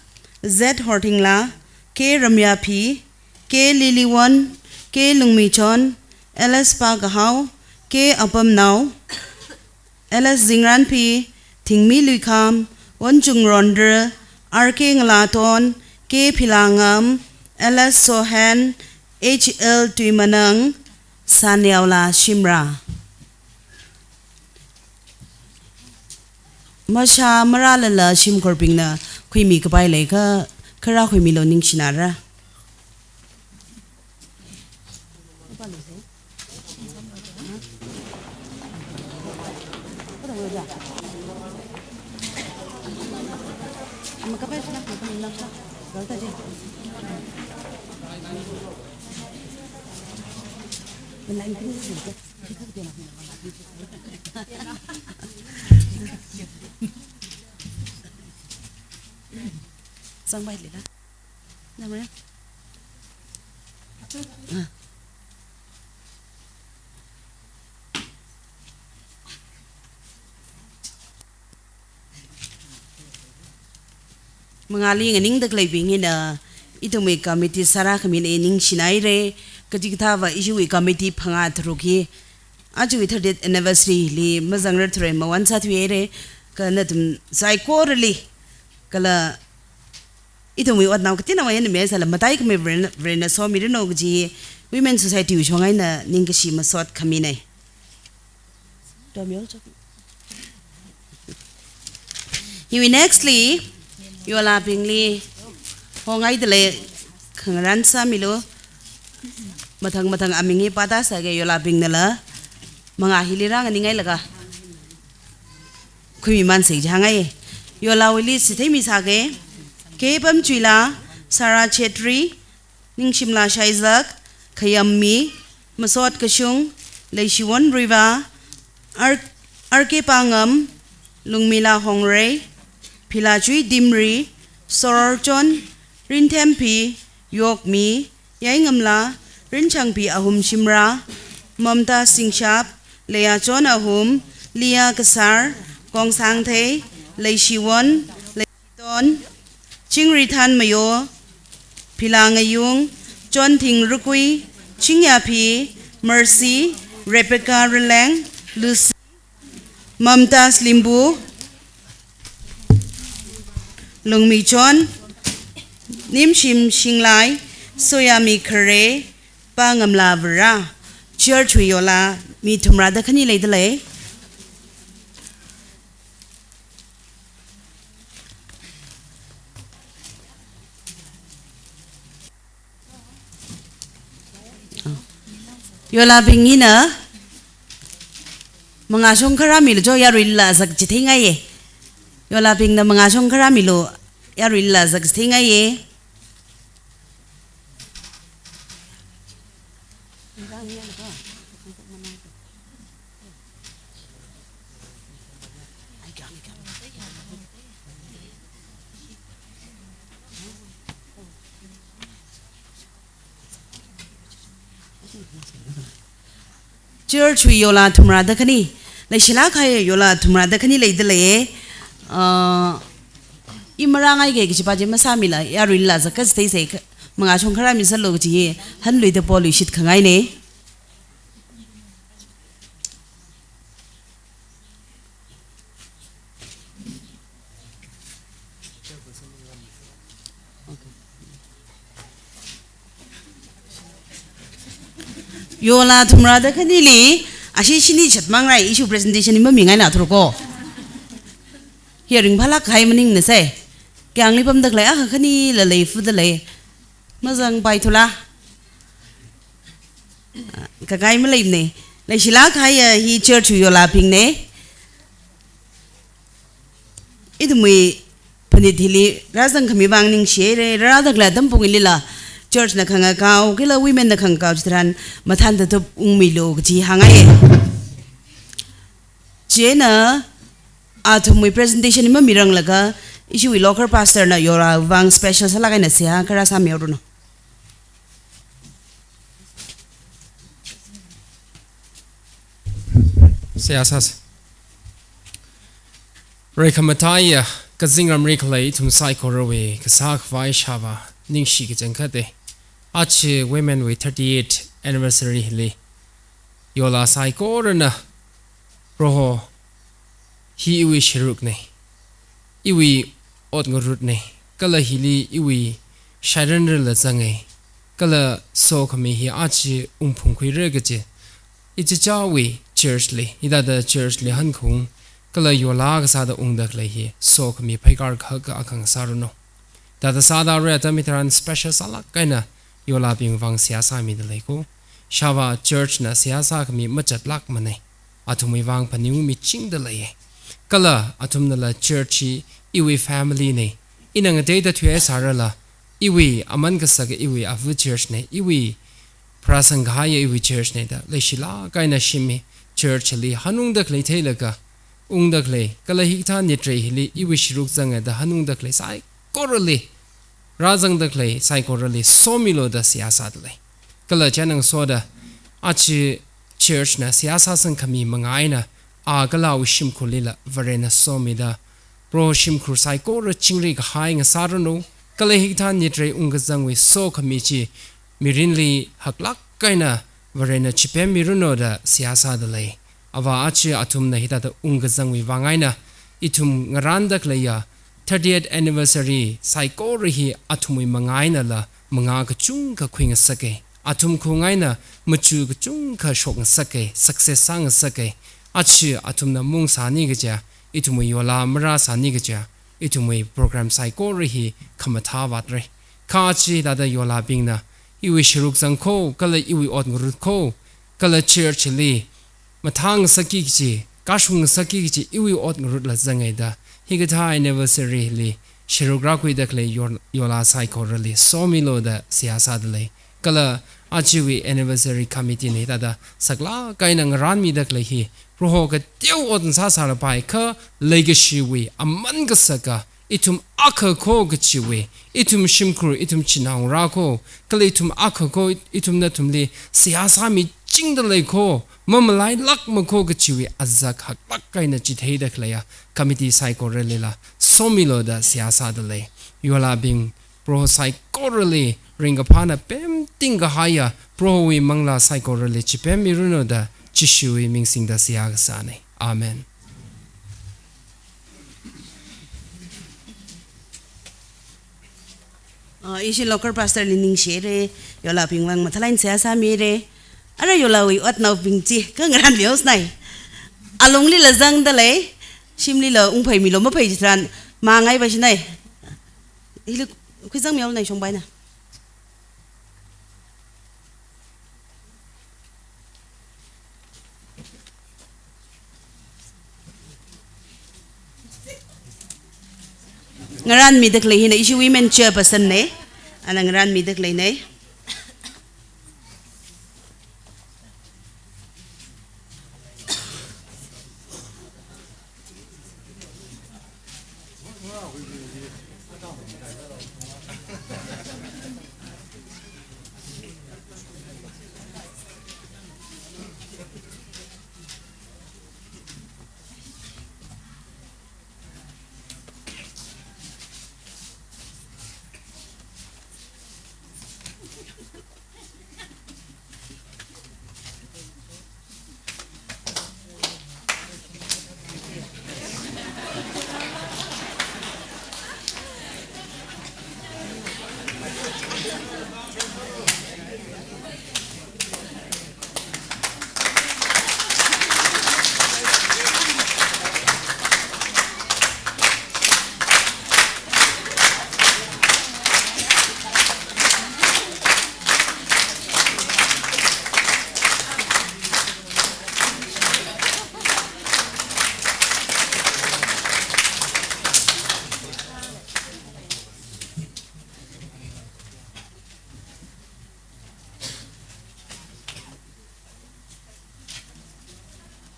Z Hortingla, K Ramyaphi, K Liliwon, K Lungmichon, L S Pakahao, K Apamnao, L S Zingranphi, Thingmi Luikham, Wonchung Rondra, R K Ngalaton, K Philangam, L S Sohan, H L Tuimanang, Sanyaola Shimra. Mashā marālala shimkhurbingna khuimi kapai leikha, kharā khuimilu ningshinara. Zangpai lila. Namre? Ah. Mangāli nganingda khaleibing hina, ithumwui committee sārā khamina ningshina haira, kachikathāva ishiwui committee phangā tharuk hi, ajawui thirtieth anniversary li mazangrar thurai mawan sāthui haira, kha nathum saikorali, kala ithumwui otnao katinawui eina mi sāla matai khami Varena, Varena somiranu kaji Women Society wui shong eina ningkashi masot khamina. Hiwui next li, yolabingli, hongaida lei khangarān sāmilu. Mathang mathang aming hi pāda sāke, yolabingnala mangā hili rānganinghailaga khuimimansa kaji hāngngai. Yolawui list chitheimi sāke. K Pamchuila, Sarah Chetri, Ningshimla Shaizak, Khayammi, Masot Kashung, Leishiwon Riva, Ar-, R K Pangam, Lungmila Hongrei, Philachui Dimri, Soror Chon, Rinthemphi, Yokmi, Yaingamla, Rinchangpi Ahum Shimra, Mamta Singshap, Leia Chon Ahum, Lia Kasar, Kongsangthei, Leishiwon, Ton, Chingrithan Mayo, Phila Ngayung, Chonthing Rukui, Chingyaphi, Mercy, Rebecca Releng, Lucy, Mamtas Limbu, Lungmi Chon, Nimshim Shinglai, Soyami Khare, Pangamla Vara. Church wui yola mi thumrāda khani leidalei. Yolabing hina mangā shong kharā milu cho yaruila zak chitheingaiye. Yolabingna mangā shong kharā milu yaruila zak chitheingaiye. Church wui yola thumrāda khani, leishilāk kahai yola thumrāda khani leidalei. Ah, i marāngaike kachipa chi masāmila, yaruila zak kachitheisei, mangā shong kharā mi sālu kachi, hanluida polu shitkhangaine. Yola thumrāda khanili, ashi shini chatmang rai, issue presentation ni mamingaina thurko. Hearing phalāk kahai maningnase. Kayāngli pamdakhalei, ah, khanila leifudalei. Mazangpaithula. Kakai maleimane. Leishilāk kahai hi church wui yolabingne. Ithumwui phanit hili rāzangkhami vang ningshire, rāda khalei atam pung hilila church na khangakao, kala women na khangakao chitharan mathān tathup ungmilu kachi hāngngai. Chieina athumwui presentation hi mamiranglaga, ishiwui local pastor na yola vang special sālāk eina seihā kharā sāmihaoranu. Seihā sāsa. Rai khamataiya, kazingramli khalei ithum saikorawui kasā khavai Ishāvā, ningshi kachangkhate. Aja women wui thirty-eighth anniversary hili yola saikorana, Proho, hi iwui sharukne, iwui ot ngarutne, kala hili iwui shairanrala zange, kala sokhami hi aja ungphungkhuire kaji, ichichāwui church li, hithāda church li hankhung, kala yola kasāda ungdakhalei hi sokhami pheikar kahaka akha ngasāranu. Thāda sāda rai atam hitharan special sālāk eina yolabing vang seihā sāmidalei ko. Ishāvā church na seihā sākhami machatlākmane. Athumwui vang phaningungmichingdaleiye. Kala athumnala church hi iwui family ne. Ina ngateida thuihaisārala, iwui aman kasaka iwui ava church ne, iwui pharāsang kahaiya iwui church ne da leishilāk eina shimmi church li hanungdakhalei theilaga, ungdakhalei, kala hikathā nitrei hili iwui sharuk zange da hanungdakhalei saikorali, rāzangdakhalei saikorali somilu da seihā sādalei. Kala chānang soda, aja church na seihā sāsangkhami manga eina, a kala awui shimkhurlila Varena somida, Proho shimkhur saikora chingri kahai ngasāranu, kala hikathā nitrei ungkazangwui sokhami chi mirinli haklāk eina Varena chipemmiranu da seihā sādalei. Avā aja athumna hithāda ungkazangwui vang eina, ithum ngarānda khaleiya thirtieth anniversary saikora hi athumwui manga einala mangā kachungkha khuingasake. Athum khong eina machuk kachungkha shokngasake, success sāngasake. Aja athumna mung sāni kaja, ithumwui yola marā sāni kaja, ithumwui program saikora hi khamathā vātre. Kha aja thāda yolabingna, iwui sharuk zangkho, kala iwui ot ngarut kho, kala church li mathāngasakki kachi, kashungngasakki kachi, iwui ot ngarutla zangai da. Hikathā anniversary li sharuk rākhuida khalei yor-, yola saikorali somilu da seihā sāda lei. Kala ajawui anniversary committee na hithāda saklāk eina ngarānmida khalei hi, Proho kateo otna sāsālapai kha leikashiwui aman kasaka, ithum akha kho kachiwui, ithum shimkhur, ithum chinaongarā kho, kala ithum akha kho, ithum nathumli seihā sāmichingda lei kho, mamalailākma kho kachiwui azak haklāk eina chitheida khaleiya committee saikoralila somilu da seihā sāda lei. Yolabing, Proho saikorali ringkaphāna pemting kahaiya, Prohowui manglā saikorali chipemmiranu da, Jishuwui ming singda seihā kasāna. Amen. Ah, ishi local pastor li ningshire, yolabing vang mathālāk eina seihā sāmire. Ara yolawui otnaobing chi, kha ngarānli haosānai. Alunglila zangda lei, shimlila ungphaimilu maphai chitharan, mangai ba shinai. Hili khuizangmihaolunai shongpaina. Ngarānmida khalei hina ishi women chairperson na, ana ngarānmida khaleina.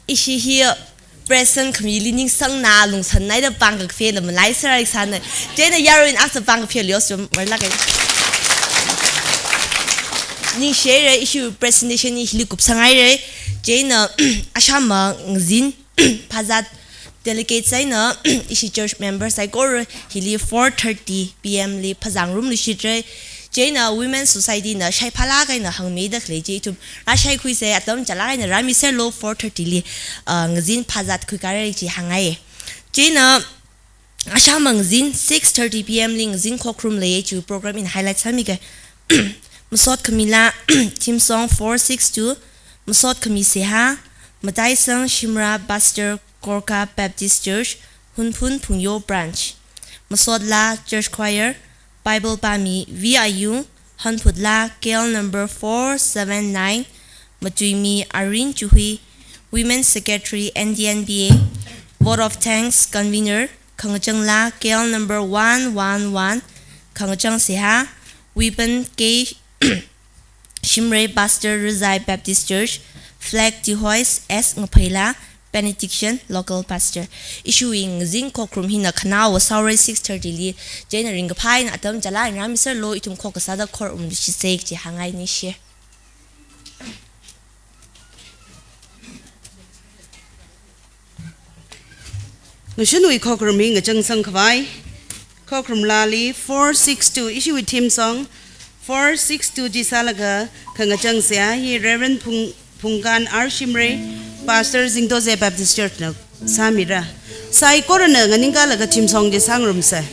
Ishi hi present khamili ningsangna lungsānnaida pāng kaphela malai sāra sāna. Chieina yaruina aksa pāng kaphela yos yom marlak ai. Ningshire, ishi presentation ni hili kupsanghaire. Chieina ashama ngazin phazat delegate eina ishi church member saikora hili four thirty P M li phazāngarumluishitra. Chieina Women Society na shaiphālāk eina hāngmida khalei chi ithum rāshaikhuisa, atam chālāk eina rāmiserlu four thirty li, ah, ngazin phazat khuikare chi hāngngai. Chieina ashama ngazin six thirty P M li ngazin khokharum leiya, chi program ina highlight sāmiga. Masot khamila theme song four six two, masot khami seihā, Mataisang Shimrah Pastor Gorkha Baptist Church, Hunphun Phungyo Branch. Masotla Church Choir, Bible pāmi V I U, hanphutla K L number four seven nine, matuimi Arin Chuhui, Women Secretary N D N B A, Vote of Thanks Convener, khangachangla K L number one one one, khangachang seihā, Weapon K Shimray, Pastor Rizai Baptist Church, Flag Dehoise S Ngapheila, Benediction, Local Pastor. Ishiwui ngazin khokharum hina khanaowa sāhaora six thirty li, chieina ringkaphā eina atam chālāk eina rāmiserlu, ithum khokha sāda khorumluishitsa chi hāngngai, ningshi. Ngashunwui khokharum hi ngachangsang khavai. Khokharum laali four six two, ishiwui theme song four six two chi sālaga khangachang seihā hi Reverend Phung, Phungkan R Shimray, Pastor Zingtose Baptist Church na sāmira. Saikorana nganingkalaga theme song chi sāngarumsa.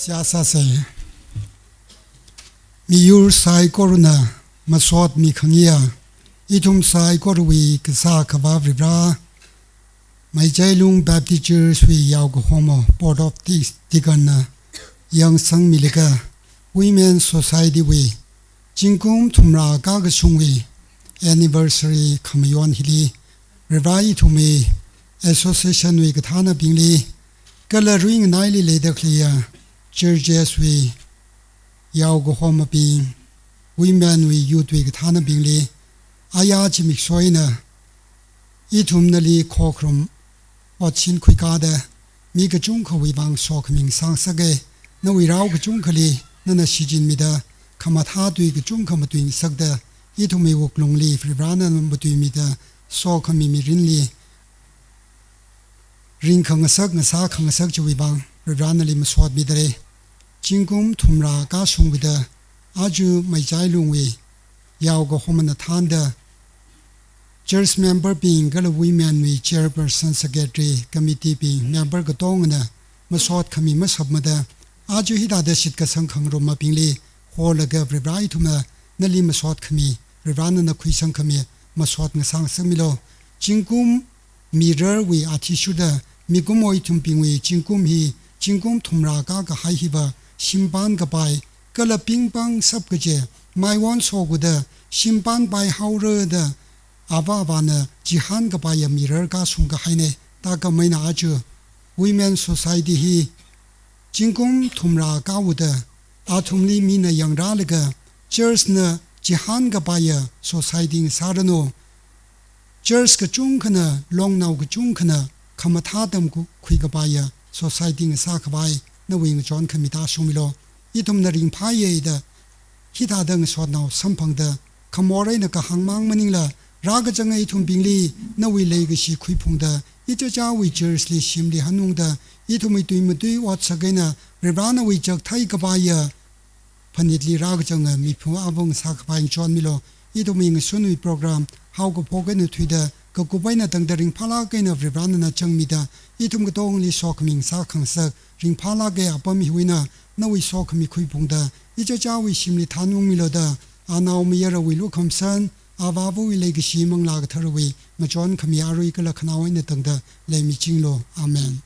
Seihā sāsa. Miyur saikorana masot mikhangayi, ithum saikorawui kasā Akhava Varivara, Meichailung Baptist Church wui yaokahoma Board of Dis-, Deacon na yangsangmilaga, Women Society wui zingkum thumrā kakashungwui anniversary khamayon hili, Varivara ithumwui association wui kathānabingli, kala ringnaili leida khaleiya churches wui yaokahomabing, women wui, youth wui kathānabingli, aya zimiksho eina ithum nali khokharum otsin khuikāda, mi kachungkhawui vang sokhami ngasāngasaka. Nawui rao kachungkhali nana shichinmida, khamathā tui kachungkha matuingasakda, ithumwui wuklungli Varivara nana matuimida, sokhami mirinli ringkhangasak, ngasākhangasak chiwui vang Varivara nali masotmidalei. Zingkum thumrā kashungwuida, aja Meichailungwui yaokahomana thānda, church member bing kala women wui chairperson, secretary, committee bing member katongana masotkhami masapmada, aja hithāda shitkasang khangarumabingli holaga Varivara ithumna nali masotkhami, Varivara nana khuisangkhami masot ngasāngasakmilu. Zingkum mirarwui athishurda mikumo ithumbingwui zingkum hi, zingkum thumrā kakahai hiva shimpān kapai, kala pingpang sap kaje, maiwon soguda shimpān paihaora da ava avāna chihān kapaiya mirar kashung kahaina. Thākhameina aja Women Society hi zingkum thumrā kawuida, athumli mina yangrālaga, church na chihān kapaiya society ngasāranu. Church kachungkhana, longnao kachungkhana khamathā tamkhui kapaiya society ngasākhavai nawui ngachonkhami tāshungmilu. Ithumna ringphāya da hithāda ngasotnao samphangda, khamor eina kahāng mang maningla, rākachanga ithumbingli nawui leikashi khuiphungda, ichichāwui church li shimli hanungda, ithumwui tui matui otsak eina Varivara nawui chakthei kapaiya phanitli rākachanga miphu avung sākhavai ngachonmilu. Ithumwui ngasunwui program haokaphok eina thuida, kakup eina tangda ringphālāk eina Varivara nana changmida, ithum katongli sokhami ngasākhangasak ringphālāka. Apam hiwui eina nawui sokhami khuiphungda, ichichāwui shimli thanungmilu da, anaomayarawui lukhamashan, avāvawui leikashi, Manglā Katharawui ngachonkhami arui kala khanao eina tangda leimichinglu. Amen.